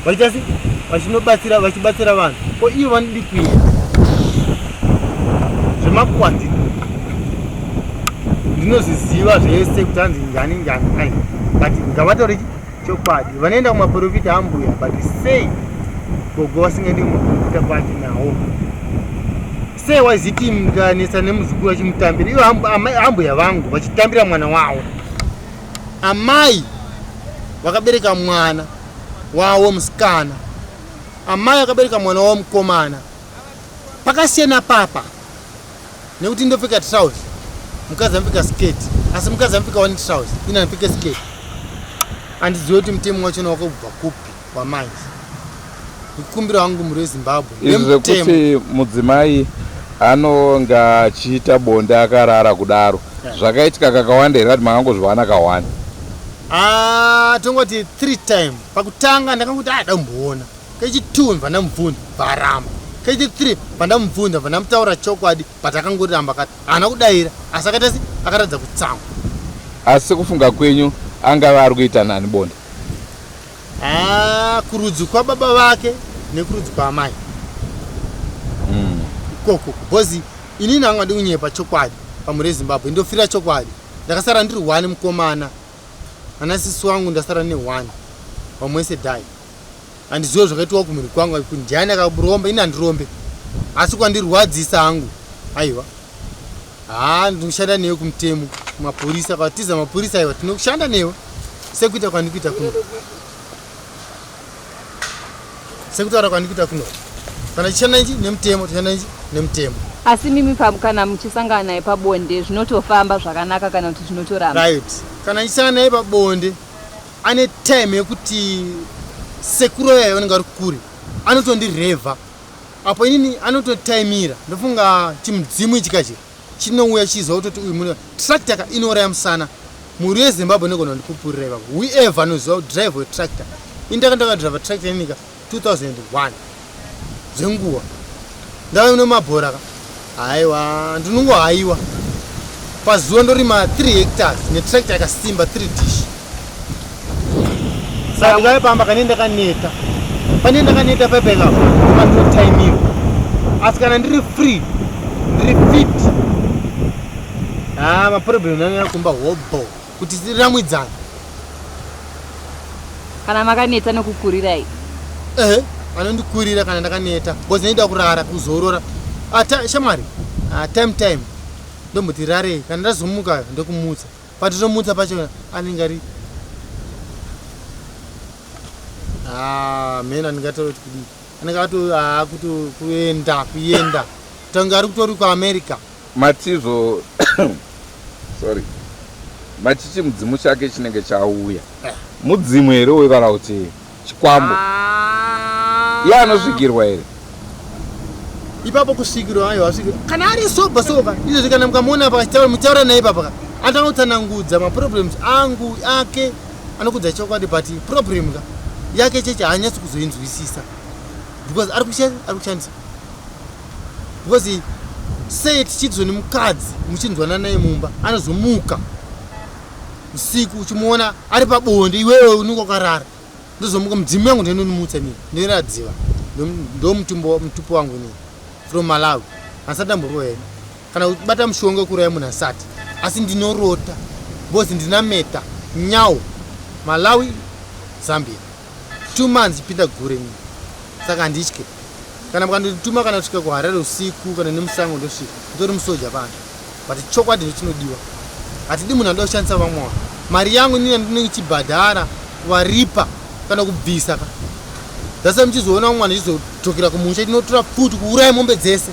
vachiita se vachinobatsira, vachibatsira vanhu. Ko ivo vanodi kuenda zvemakwati, ndinozviziva zvese kuti hanzi njani njani ai, but ngavataure chokwadi. Vanoenda kumaprofita ambuya, but sei gogo vasingaendi kumaprofita kwacho nawo? Sei waiziti mukanetsa nemuzukuru achimutambira, ivo ambuya vangu vachitambira mwana wavo? Amai vakabereka mwana wavo musikana, amai vakabereka mwana wavo mukomana, pakasiyana papa nekuti ndopfeka trouse, mukadzi anopfeka skirt, asi mukadzi anopfeka one trouse, ini anopfeka skirt. Handizivi kuti mutemo wachona wakabva kupi wamanje. Ndikukumbira wangu muri weZimbabwe izvi nemutemo. Zvekuti mudzimai anonga achiita bonde akarara kudaro, zvakaitika kakawanda here, kati makangozviwana kawani? Ah, tongoti three time. Pakutanga ndakangoti ah, damboona. Kechi2 ndibva ndamubvunza, bvaramba. Kechi3 pandamubvunza, bva ndamutaura chokwadi, but akangoramba kati haana kudayira, asi akaita se akaratidza kutsamwa. Asi kufunga kwenyu angave ari kuita nani bonde? Ah, kurudzi kwababa vake nekurudzi kwaamai ikoko, because inini hanga ndikunyepa chokwadi pamhuri yeZimbabwe, ndofira chokwadi. Ndakasara ndiri one mukomana, ana sisi wangu ndasara neone, vamwe wese dhai. Handizivo zvakaitwa kumhuri kwangu, kuti ndiani akakuromba. Ini handirombe, asi kwandirwadzisa hangu, aiwa, haa, ndinoshanda newe kumutemo, kumapurisa. Kwatiza mapurisa, aiwa, tinokushanda newe sekuita kwandikuita kuno. Sekutaura kwandikuita kuno. Kana tichishanda ichi nemutemo, toshanda ichi nemutemo. Asi mimi kana muchisangana naye pabonde zvinotofamba zvakanaka kana kuti zvinotoramba? Right. Kana ndichisangana naye pabonde ane time yekuti sekuru yayo vanenge vari kure anotondirevha apo inini anototaimira ndofunga chimudzimu ichi kachi chinouya chichiziva kutoti uyu munhu tractor ka inouraya musana mhuri yezimbabwe inogona kundipupurira ipapo whoever anoziva drive wetractor ini ndaka ndakadriva tractor inika 2001 zvenguva ndava nemabhora ka haiwa ndinongohaiwa pazuva ndorima 3 hectares netractor yakasimba 3 dish saka ndikave pamba kane ndakaneta pane ndakaneta paipa ikapo pandinotaimiwa asi kana ndiri free ndiri fit haa maproblem nanyanya kumba hobho kuti tiramwidzana kana makaneta nokukurirai ehe anondikurira kana ndakaneta because ndinoda kurara kuzorora ata shamwari ah, time time ndomboti rarei kana ndazomuka ndokumutsa Patitomutsa pacho anenge ari ah, mheno andingataura kuti kudii anenge ato ah, kuto kuenda kuenda tange ari kutori kuamerica matizvo sorry machichi mudzimu chake chinenge chauya eh. mudzimu here uyu kana kuti chikwambo ah. iye anosvikirwa here ipapo kusvikirwa ayo asvikirwa kana ari soba soba izvozvi kana mukamuona apa muchaura naye ipapa ka anotanga kutsanangudza maproblems angu ake anokudza chokwadi but problem ka yake cheche haanyatsi kuzoinzwisisa because ari kushandisa because sei tichiti zvoni mukadzi muchinzwana naye mumba anozomuka usiku uchimuona ari pabonde iwewe unenge wakarara ndozomuka mudzimu yangu ndinonimutsa inini ndinoradziva ndo mutupo wangu inini from malawi handisati ndamborova ini kana kubata mushonga wekuuraya munhu asati asi ndinorota because ndinameta nyau malawi zambia two months ipinda gure ini saka handitye kana mukandituma kana kusvika kuharare usiku kana nemusango ndosvika nditori musoja pano but chokwadi ndochinodiwa hatidi munhu anoda kushandisa vamwe vanhu mari yangu inini ndinenge ichibhadhara kuvaripa kana kubvisa ka thats muchizoona vamwe vanhu ichizodzokera kumusha tinotora pfuti kuuraya mombe dzese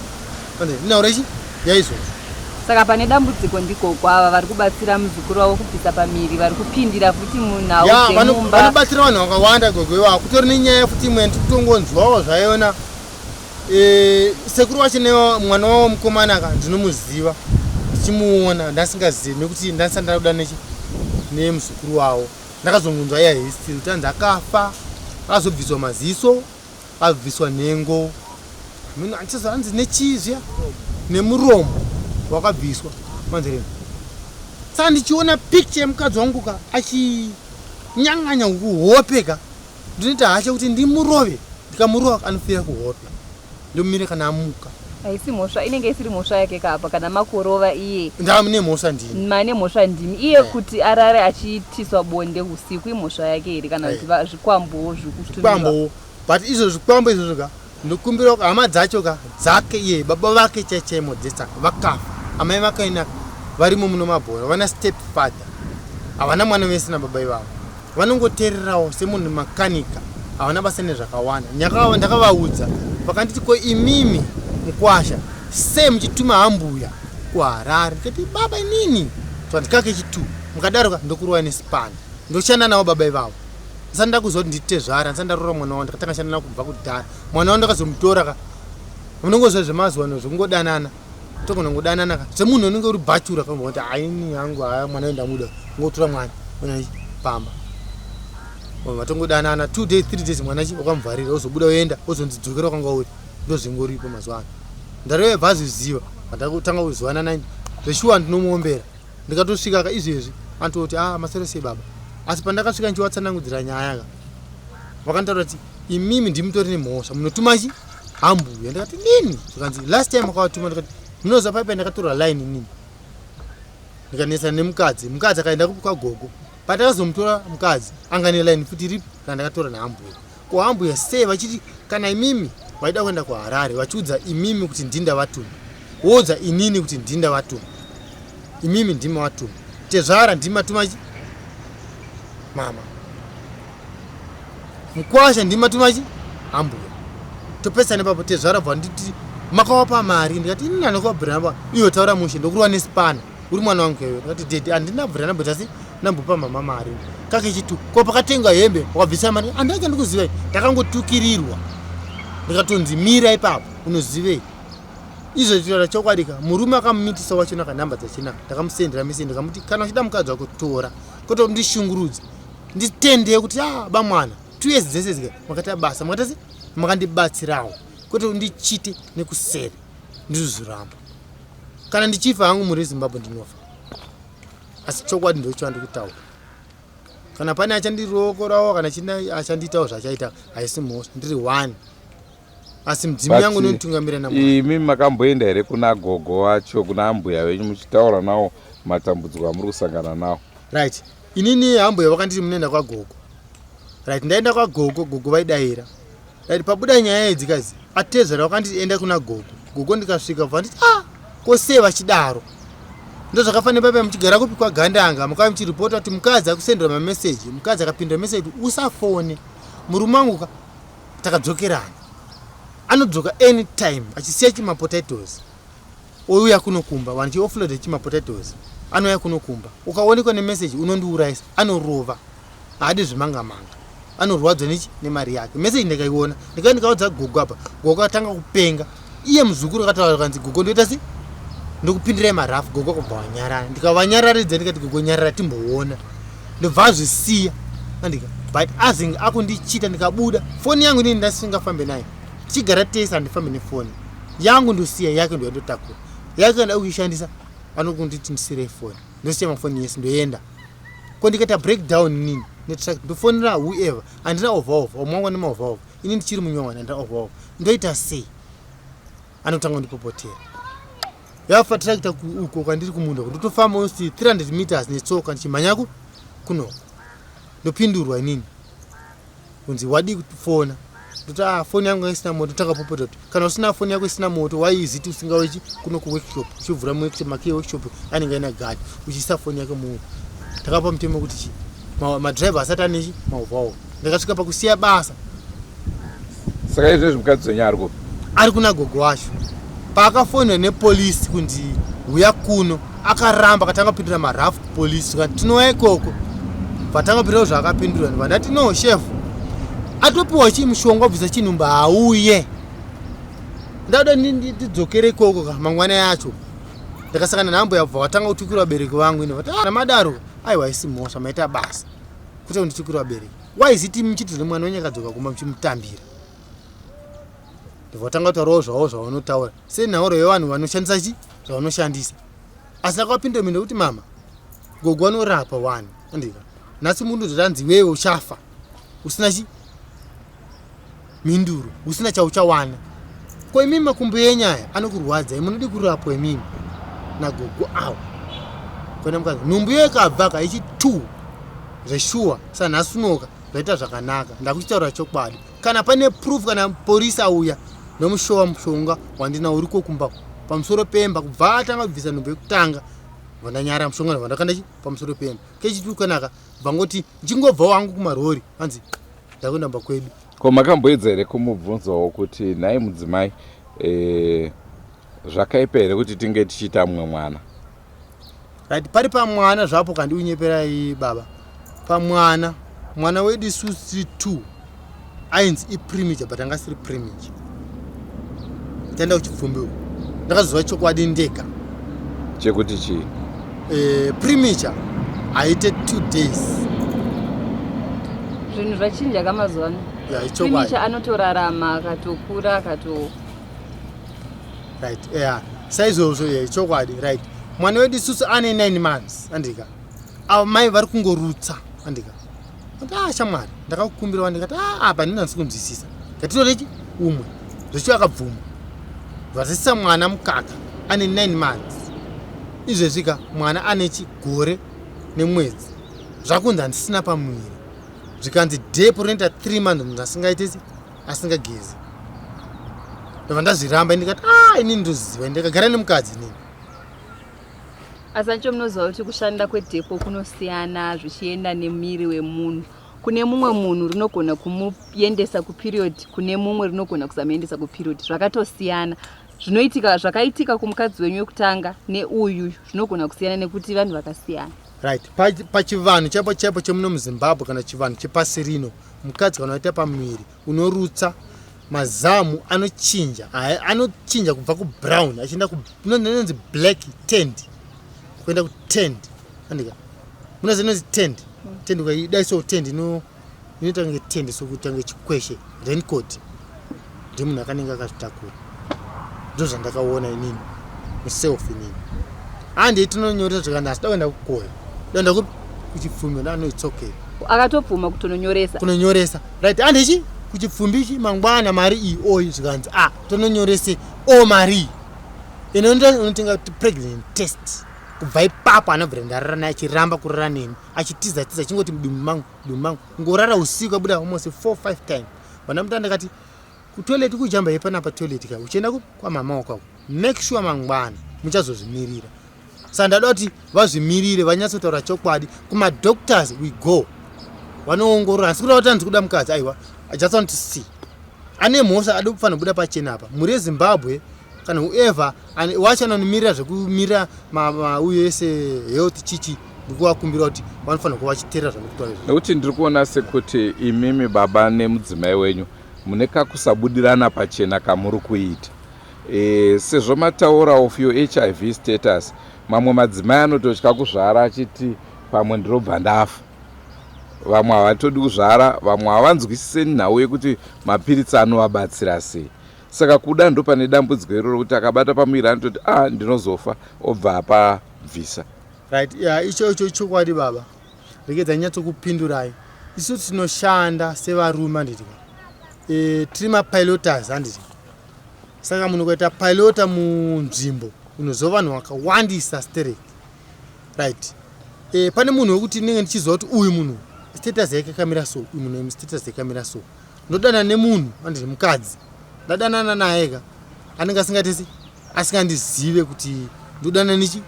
inaura ichi yaizvozvo saka pane dambudziko ndigogo ava vari kubatsira muzukuru wavo kubvisa pamiri vari kupindira futi munhau dzemumba vanobatsira vanhu vakawanda gogo ivavo kutori nenyaya futi imwe ndikutongonzwawo zvayona E, sekuru wacho nemwana wavo mukomana ka ndinomuziva ndichimuona ndasingazivi nekuti ndandisati ndakuda nechi nemuzukuru wavo ndakazongonzwa iya history kuti anzi akafa akazobviswa maziso abviswa nhengo anzi nechii zviya nemuromo wakabviswa manzereni saka ndichiona picture yemukadzi wangu ka achinyang'anya kuhope ka ndinoita hasha kuti ndimurove ndikamurova anofira kuhope ndomira kana amuka haisi mhosva inenge isiri mhosva yake kapa kana makurova iye ndamune mhosva ndini mane mhosva ndimi iye eh. kuti arare achiitiswa bonde usiku imhosva yake here kana kuti eh. zvikwambowo zvikukwambowo but izvo zvikwambo izvozvo ka ndokumbira hama dzacho ka dzake iye baba vake chaichaimo dzesa vakafa amai vakainaka varimo muno mabhora vana step father havana mwana vese nababa ivavo vanongotererawo semunhu makanika havana basa nezvakawanda ndakavaudza vakanditi ko imimi mukwasha sei muchituma hambuya kuharare ndikati baba inini twandikake chitu mukadaro ka ndokurowa nesipana ndoshanda navo baba ivavo ndisati ndakuziva kuti nditezvara ndisati ndaroora mwana wavo ndakatanga shanda navo kubva kudhara mwana wavo ndakazomutora ka munongoziva zvemazuva ano zvekungodanana togona kungodanana ka semunhu unenge uri bhachura kuti haini hangu haya mwana uyu ndamuda ngotora mwana mwana pamba vatongodanana two days three days mwana chi wakamuvharira ozobuda oenda ozonzi dzokera wakanga uri ndozvingoripo mazuva ano ndareva bvazviziva vandakutanga kuzivana nani zveshuwa ndinomuombera ndikatosvika ka izvezvi anototi ah masero sei baba asi pandakasvika ndichiwatsanangudzira nyaya ka vakanditaura kuti imimi ndimutori nemhosva munotuma chi hambuya ndikati nini zvikanzi last time akawatuma ndikati munoziva paipai ndakatora line inini ndikanetsana nemukadzi mukadzi akaenda kupi kwagogo patakazomutora mukadzi anga neline futi iripi kana ndakatora nahambuya ko hambuya sei vachiti kana imimi vaida kuenda kuharare vachiudza imimi kuti ndinda vatuma woudza inini kuti ndinda vatuma imimi ndimi watuma tezvara ndimi matuma chi mama mkwasha ndimi matuma chi hambuya. Topesana ipapo tezvara bva nditi makawapa mari ndikati ini ndandakuvabvira namba iyo taura mushe ndokurwa nesipana uri mwana wangu iwe ndikati dedi handina bvira ndamboita se ndambopa mama mari kake chitu ko pakatengwa hembe wakabvisa mari handina chandikuzivai ndakangotukirirwa ndikatonzi mira ipapo unozivei izvo chitaura chokwadi ka murume akamumitisa wacho naka nhamba dzachena ndakamusendera mese ndikamuti kana uchida mukadzi wako tora kwete kundishungurudza nditendee kuti ah bamwana two years dzese dzika makaita basa makaita se makandibatsirawo kwete kundichite nekuseri ndizozviramba kana ndichifa hangu muri zimbabwe ndinofa asi chokwadi ndocho kutaura kana pane achandirokorawo kana china achandiitawo zvachaita haisi mhosva ndiri one asi mudzimu yangu inotungamira namwari imi makamboenda here kuna gogo wacho kuna ambuya venyu muchitaura nawo matambudziko amuri kusangana nawo right inini hambuya vakanditi munoenda kwagogo right ndaenda kwagogo gogo vaidaira right pabuda nyaya idzi kazi atezvara vakanditi enda kuna gogo gogo ndikasvika vanditi ah ko sei vachidaro ndozvakafanira paipa muchigara kupi kwagandanga mukava muchiripota kuti mukadzi akusendera mameseji mukadzi akapindura meseji kuti usafone murume wangu ka takadzokerana anodzoka anytime achisiya chimapotatoes ouya kunokumba vanhu chiofload chimapotatoes anouya kunokumba ukaonekwa nemeseji unondiurayisa anorova haadi zvemanga manga anorwadzwa nechi nemari yake meseji ndikaiona ndikava ndikaudza gogo apa gogo atanga kupenga iye muzukuru akataura kanzi gogo ndoita se ndokupindirai marafu gogo akabva wanyarara ndikavanyararidza ndikati gogo nyarara timboona ndobva azvisiya andika but azinge akundichita ndikabuda foni yangu inini ndasingafambe nayo tichigara tese handifambe nefoni yangu ndosiya yake ndoyandotakura yake kana kuishandisa anokunditi ndisirei foni ndosiya mafoni yese ndoenda ko ndikaita breakdown nini netruck ndofonera whoever handina overover umwe wangu ane maoverover ini ndichiri munyowani handina overover ndoita sei anotanga kundipopotera yafa tractor uko kwandiri kumunda ndotofamba almost 300 meters netsoka ndichimhanyako kunoko ndopindurwa inini kunzi wadii kufona ndoti ah foni yangu isina moto takapopota kuti kana usina foni yako isina moto why is it usingawechi kuno kuworkshop uchivhura muworkshop makey workshop anenge aina guard uchiisa foni yako mu takapa mutemo wekuti chi madriver asati anechi maovhawo ndakasvika pakusiya basa saka izvezvi mukadzi wenyu ari kupi ari kuna gogo wacho paakafonera nepolisi kunzi huya kuno akaramba akatanga kupindura marafu kupolisi kati tinouya ikoko vatanga kupindura zvaakapindura ndibva ndati no chef atopiwa chii mushonga wabvisa chinhumba hauye ndada ndidzokere ikoko ka mangwana yacho ndakasangana nambuya bva watanga kutukira vabereki vangu ine vati ah, namadaro aiwa isi mhosva maita basa kwete kunditukira vabereki why is it muchiti zvemwana wenyu akadzoka kumba muchimutambira ndobva kutaurawo zvavo zvavanotaura senhauro yevanhu vanoshandisa chi zvavanoshandisa asi akapinda mhino kuti mama gogo anorapa wani andika nhasi munhu zvanzi iwewe uchafa usina chi mhinduro usina chauchawana ko imimi makumbo enyu aya anokurwadzai munodi kurapwa imimi nagogo awo kuenda mukadzi nhumbu iyo ikabva ka ichi two zveshuwa sanhasi unoka zvaita zvakanaka ndakuchitaura chokwadi kana pane proof kana polisi auya ndomushowa mushonga wandina uriko kumba pamusoro pemba kubva atanga kubvisa nhumbu yekutanga vandanyara mushonga vandakanda chi pamusoro pemba kechituru kanaka bvangoti ndchingobva wangu kumarori anzi ndakuenda mba kwedu ko makamboedza here kumubvunzawo kuti nhai mudzimai e, zvakaipa here kuti tinge tichiita mumwe mwana right pari pamwana zvapo kandiunyeperai baba pamwana mwana wedu isusu tiri two ainzi iprimiture but anga asiri primiture taenda kuchipfumbi uku ndakaziva chokwadi ndega chekuti chii e, primiture haite two days zvinhu zvachinja kamazuva ano ya ichokwadi primiture anotorarama akatokura akato right yeah saizvozvo yeah chokwadi right mwana wedu isusu ane 9 months andika avo mai vari kungorutsa andika ati ah shamwari ndakakukumbira ndikati ah apa ndina ndisi kunzwisisa ngatitoreki umwe zvechiyo akabvuma vasisa mwana mukaka ane 9 months izvezvi ka mwana ane chigore nemwedzi zvakunzi handisina pamuviri zvikanzi depo rinoita 3 months munhu asingaitesi asingagezi ndobva ndazviramba ndikati ah inini ndoziva ndikagara nemukadzi inini asi ancho munoziva kuti kushanda kwedhepo kunosiyana zvichienda nemiri wemunhu Kune mumwe munhu rinogona kumuendesa kuperiod, kune mumwe rinogona kusamuendesa kuperiod. Zvakatosiyana. Zvinoitika zvakaitika kumukadzi wenyu wekutanga neuyu zvinogona kusiyana nekuti vanhu vakasiyana. Right. Pachivanhu chaipo chaipo chemuno muZimbabwe kana chivanhu chepasi rino, mukadzi kana waita pamuviri unorutsa mazamu anochinja, anochinja kubva kubrown achienda kunonzi black tend kuenda kutend. Andika munoziva inonzi tend, tend ukaidai so tend inoita kunge tend sokuita kunge chikweshe raincoat, ndemunhu akanenge akazvitakura. Ndozvandakaona inini muself inini. Handei tinonyoresa zvakanaka, asi dakuenda kukoya, dakuenda kupi kuchipfumbi, ndano it's okay. Akatobvuma kutononyoresa. Kunonyoresa. Right, handichi kuchipfumbi ichi mangwana mari iyi oyi zvikanzi ah tononyorese o mari iyi. Inoenda unotenga pregnant test. Kubva ipapo anobvira ndarara naye achiramba kurara neni achitiza tiza achingoti mudumbu mangu mudumbu mangu ngorara usiku abuda almost 4 5 time. Vana mutanda ndakati kutoilet kujamba yepanapa toilet ka uchienda kwamama wako make sure mangwana muchazozvimirira. Saka ndada kuti vazvimirire vanyatsotaura chokwadi. Kumadoctors we go vanoongorora, asi kuda kuti hanzi kuda mukadzi aiwa, I just want to see ane mhosva ade kufanira kubuda pachena apa. Mhuri yeZimbabwe kana whoever wacho anomirira zvekumirira uyo ese health chichi, ndikuvakumbira kuti vanofanira kuva vachiteerera zvandikutaura izvo. Nekuti ndiri kuona sekuti imimi baba nemudzimai wenyu mune kakusabudirana pachena kamuri kuita. Sezvo mataura of your HIV status, mamwe madzimai anototya kuzvara achiti pamwe ndinobva ndafa. Vamwe havatodi kuzvara, vamwe havanzwisise nhau yekuti mapiritsi anovabatsira sei. Saka kuda ndo pane dambudziko iroro kuti akabata pamuviri anototi ah ndinozofa, obva apabvisa. Right, yeah, icho icho chokwadi baba. Regedza nyatsokupindurai. Isu tinoshanda sevarume handiti. Tiri mapiloters handiti. Saka munhu ukaita pilota munzvimbo unozova vanhu vakawandisa sterek. Right. Pane munhu wekuti ndinenge ndichiziva kuti uyu munhu status yake yakamira so, uyu munhu status yakamira so. Ndodana nemunhu handiti mukadzi. Ndadanana naye ka anenge asingatesi asingandizive kuti ndodana nechi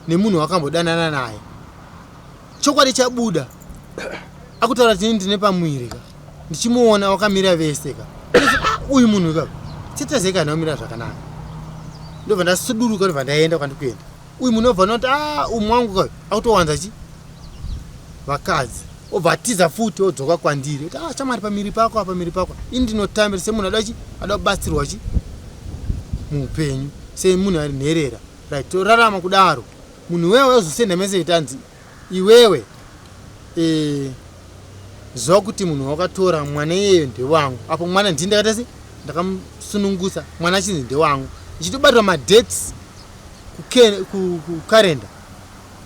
nemunhu wakambodanana naye. Chokwadi chabuda akutaura kuti ndine pamuviri ka ndichimuona wakamira vese ka. Uyu munhu ka status yake haina kumira zvakanaka. Ndobva ndasuduruka ndobva ndaenda kwandikuenda. Uyu munhu obva anoti ah umwe wangu ka akutowanza chi vakadzi. Obva atiza futi odzoka kwandiri. Oti ah shamwari pamiri pako apa pamiri pako. Ini ndinotambira semunhu ada chi ada kubatsirwa chi muupenyu semunhu ari nherera. Right, torarama kudaro. Munhu wewe ozosenda message tanzi iwewe ziva kuti munhu wakatora mwana iyeyo ndewangu. Apo mwana ndini ndakaita sei ndakamusunungusa mwana achinzi ndewangu. Ndichitobatirwa madates kukarenda.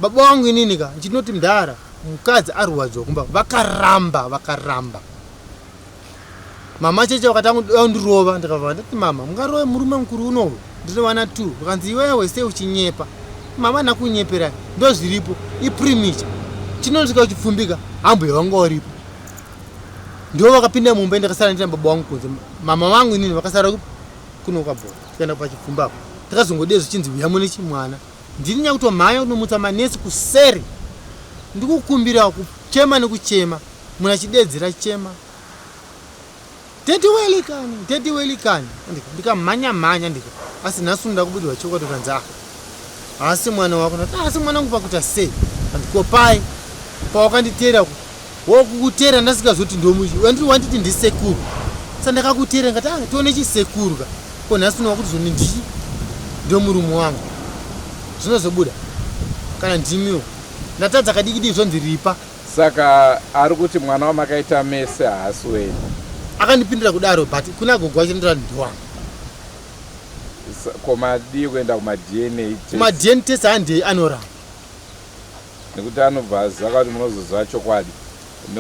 Baba wangu inini ka ndichinoti mdara mukadzi arwadziwa kumba vakaramba vakaramba. Mama cheche vakati andirova ndikabva ndati mama mungarove murume mukuru unowu ndine vana 2 vakanzi iwewe sei uchinyepa. Mama nakunyepera ndozviripo iprimicha chinosvika uchipfumbika hambuya vanga varipo. Ndivo vakapinda mumba ndakasara ndina baba wangu kunze. Mama vangu inini vakasara kuno kwabhora tikaenda pachipfumba apo takazongodei zvichinzi uya mune chimwana. Ndini nyakutomhanya kunomutsa manesi kuseri ndikukumbira kuchema nekuchema munhu achidedzera chema Daddy Welikani, Daddy Welikani. Ndikamhanya mhanya ndika. Asi nhasi unoda kubudirwa chokwadi ukanzi ah. Haasi mwana wako. Ndati asi mwana wangu pakuita sei? Andikopai. Pawakanditeera wokukutera ndasingazoti ndomuchi. Wandiri wanditi ndisekuru. Saka ndakakutera ndikati ah tione chisekuru ka. Ko nhasi unowa kuti zvoni ndichi ndomurume wangu. Zvinozobuda. Kana ndimiwo. Ndatadza kadiki diki zvonzi ripa. Saka ari kuti mwana wamakaita mese haasi wenyu. Akandipindura kudaro but kuna gogo wacho ndinotaura kuti ndewangu. Ko madii kuenda kuma DNA test? Kuma DNA test handei anoramba. Nekuti anobva aziva kuti munozoziva chokwadi.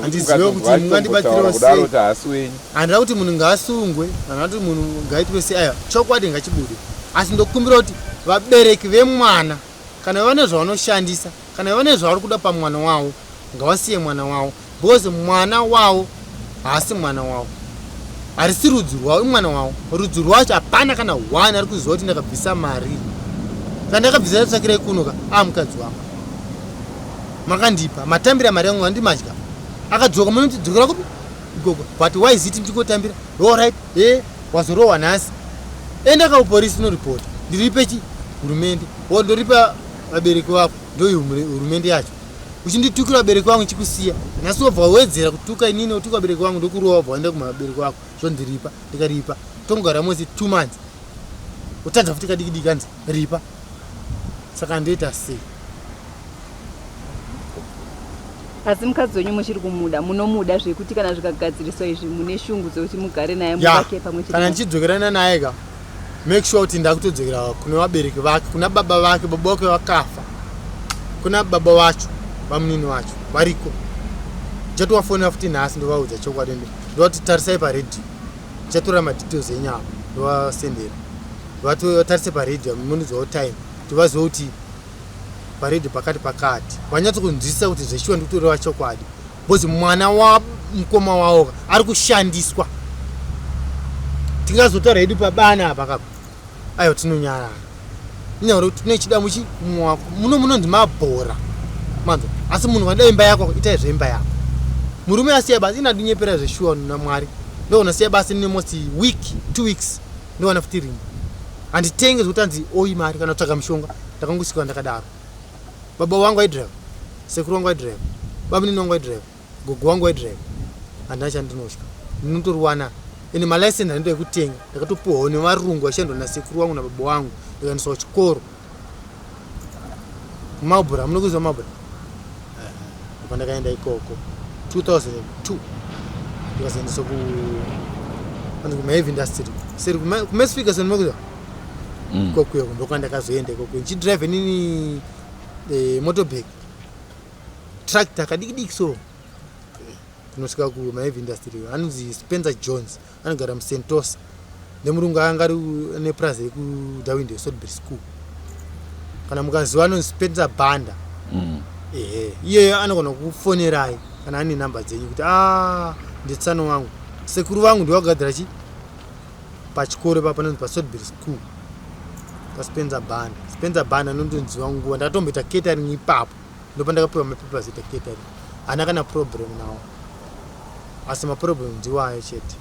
Handizive kuti mungandibatsirawo sei. Kuti haasi wenyu. Handida kuti munhu ngaasungwe, handida kuti munhu ngaitwe sei. Aiwa, chokwadi ngachibude. Asi ndokumbira kuti vabereki vemwana kana vane zvavanoshandisa, kana vane zvavari kuda pamwana wavo, ngavasiye mwana wavo because mwana wavo haasi mwana wavo, harisi rudzi rwavo, imwana wavo. Rudzi rwacho hapana kana one ari kuziva kuti ndakabvisa mari. Kana ndakabvisa tsvakirai kuno ka, mukadzi wangu makandipa matambira mari yangu handimadya. Akadzoka munoti dzokera kupi? Ikoko. But why is it muchingotambira? All right. Eh, wazorohwa nhasi. Enda kaupolisi unoripota. Ndiripe chi hurumende. Wondoripa vabereki vako. Ndoyi hurumende yacho. Uchinditukira vabereki vangu chikusiya. Nhasi wobva wawedzera kutuka inini wotuka vabereki vangu ndokurova wobva waenda kumabereki vako. Zvondiripa. Ndikaripa. Tongogara mwedzi 2 months. Wotadza futi kadiki diki hanzi ripa. Saka ndoita sei? Asi mukadzi wenyu muchiri kumuda, munomuda zvekuti kana zvikagadziriswa izvi mune shungu dzekuti mugare naye muvake pamwe chete. Kana ndichidzokerana naye ka make sure kuti ndakutodzokera kune vabereki vake, kuna baba vake, baba vake vakafa. Kuna baba vacho, vamunini vacho variko. Ndichatovafonera futi nhasi ndovaudza chokwadi ndovati tarisai paredhiyo. Ndichatora madetails enyu apo ndovasendera. Vatarise paredhiyo munondiudzawo time kuti vazive kuti paredhiyo pakati pakati vanyatso kunzwisisa kuti zveshuwa ndikutoreva chokwadi because mwana wamukoma wawo ari kushandiswa tingazotaura hedu pabana apa kapa aiwa tinonyarara inyaya kuti tinochida muchi mumwe wako muno munonzi mabhora manzwa asi munhu wada imba yako itai zveimba yako murume asiya basa inadinyepera zveshuwa namwari ndoona siya basa nemost week two weeks ndowana futi rimwe handitenge zvekuti anzi oyi mari kana kutsvaga mushonga ndakangosvika ndakadaro baba wangu aidrive sekuru wangu aidrive bamunini wangu aidrive gogo wangu aidrive handina chandinotya ndinotoriwana ende malicense handito ekutenga ndakatopuhwawo nevarungu vaishandwa nasekuru wangu nababa wangu ndikaendeswa kuchikoro mabhura munokuziva mabhura ndakaenda ikoko 2002 ndikazoendeswa ku anzi kumaheavy industry seri kumesfika senomakuziva mm. ikokuyo ndokwandakazoenda ikoko ndichidrive nini eh, motorbag tractor kadiki diki so kunosvika kumaheavy industry anonzi Spencer Jones anogara musentosa nemurungu anga ari nepurazi yekudawinde Sodbury School kana mukaziva anonzi Spencer Banda mm. ehe iyeyo anogona kukufonerai kana ane namba dzenyu kuti a ah, nditsano wangu sekuru vangu ndiwagadzira chi pachikoro ipapo panonzi pasodbury school paspencer banda spencer banda anondonziva nguva ndakatomboita catering ipapo ndopandakapiwa mapapers ita catering haana kana problem nawo asi maproblem ndiwayo chete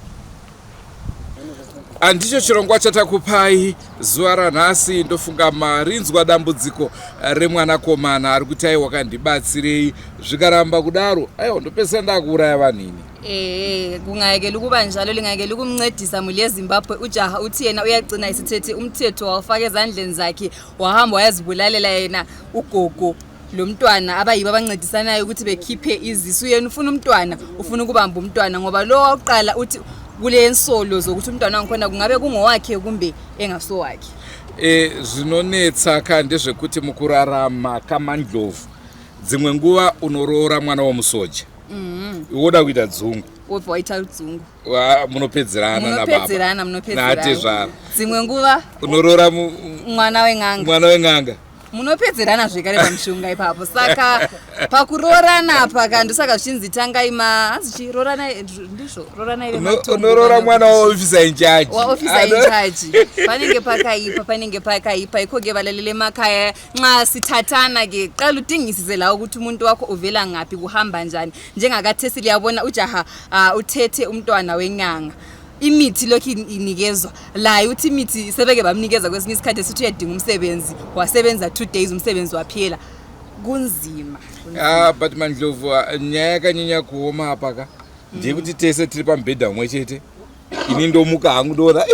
Andicho chirongwa chatakupai zuva ranhasi. Ndofunga marinzwa dambudziko remwanakomana ari kuti aiwa kandibatsirei, zvikaramba kudaro aiwa ndopedzisira ndakuuraya vanhu ini. Eh, kungayekela ukuba njalo lingayekela ukumncedisa muli yeZimbabwe ujaha uthi yena uyagcina isithethe umthetho wawufaka ezandleni zakhe wahamba wayazibulalela yena ugogo lo mntwana abayibo abancedisanayo ukuthi bekhiphe izisu yena ufuna umntwana ufuna ukubamba umntwana ngoba lo wawuqala uthi kule nsolo zokuthi umntwana wangikhona kungabe kungowakhe kumbe engasowakhe e, zvinonetsa ka ndezvekuti mukurarama kamandlovu dzimwe nguva unoroora mwana womusoja mm -hmm. woda kuita dzungu wobva waita dzungu munopedzerana munopedzerana munopedzerana dzimwe nguva unoroora mwana wen'anga mwana wen'anga munopedzerana zvekare pamushonga ipapo saka pakuroorana apa ka ndosaka zvichinzi tangai ma hanzi chii rooranai ndizvo rooranai vematongo unoroora mwana waofficer in charge waofficer in charge panenge pakaipa panenge pakaipa ikho-ke balalele emakhaya nxa sithathana ke qala udingisise la ukuthi umuntu wakho uvela ngaphi kuhamba njani njengakathesi liyabona ujaha uh, uthethe umntwana wenyanga imithi lokhu inikezwa laye uthi imithi sebeke bamnikeza kwesinye isikhathi esithi uyadinga umsebenzi wasebenza two days umsebenzi waphela kunzima ah, but mandlovu ah, nyaya yakanyanya kuoma apa ka ndeyekuti tese tiri pamubhedha umwe chete ini ndomuka hangu ndoona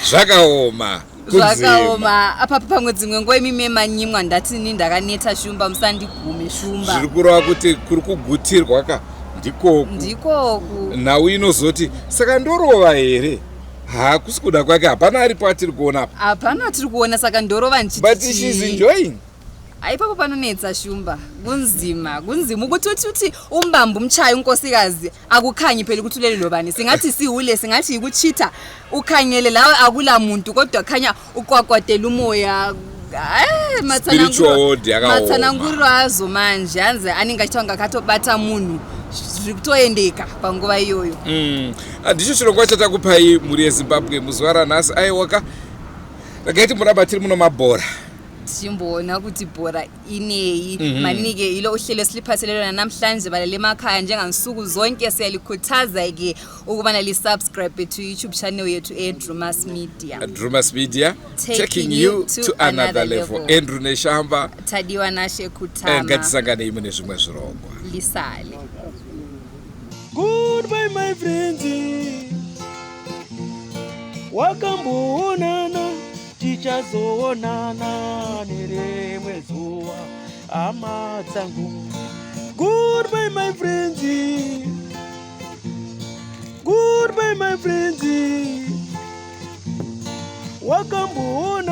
zvakaoma zvakaoma apa pamwe dzimwe nguva imi memanyimwa ndati ini ndakaneta shumba musandigume shumba zviri kureva kuti kuri kugutirwa ka ndikoku ndikoku nhau inozoti saka ndorova here hakusi kuda kwake hapana aripo atiri kuona apa hapana atiri kuona saka ndorova ndichiti but she's enjoying Ipapo panonetsa shumba kunzima kunzima ukuthi uthi uthi umbambe umtshaye unkosikazi akukhanyi phela ukuthi ulele lobani singathi siwule singathi yikuchitha ukhanyele lawe akula muntu kodwa khanya ukwakwadela umoya Eh, Spiritual world yakaoma. matsananguriro azo manje hanzi anenge achita kunge akatobata munhu zviri kutoendeka panguva iyoyo Ah, ndicho chirongwa chatakupai mhuri yezimbabwe muzuva ranhasi aiwaka regai timboramba tiri muno mabhora. Tichimboona kuti bhora inei. Manini-ke yilo uhlelo esiliphathele lona namhlanje balele emakhaya. Njengansuku zonke siyalikhuthaza-ke ukubana li-subscribe to YouTube channel yethu eDrumas Media. Drumas Media, taking you to another level. Andrew Neshamba, Tadiwa Nashe Kutama. Ngatisanganei mune zvimwe zvirongwa. Lisale. Goodbye my friends, wakamboonana, tichazoonana nerimwe zuva, hama dzangu. Goodbye my friends, goodbye my friends, wakamboonana.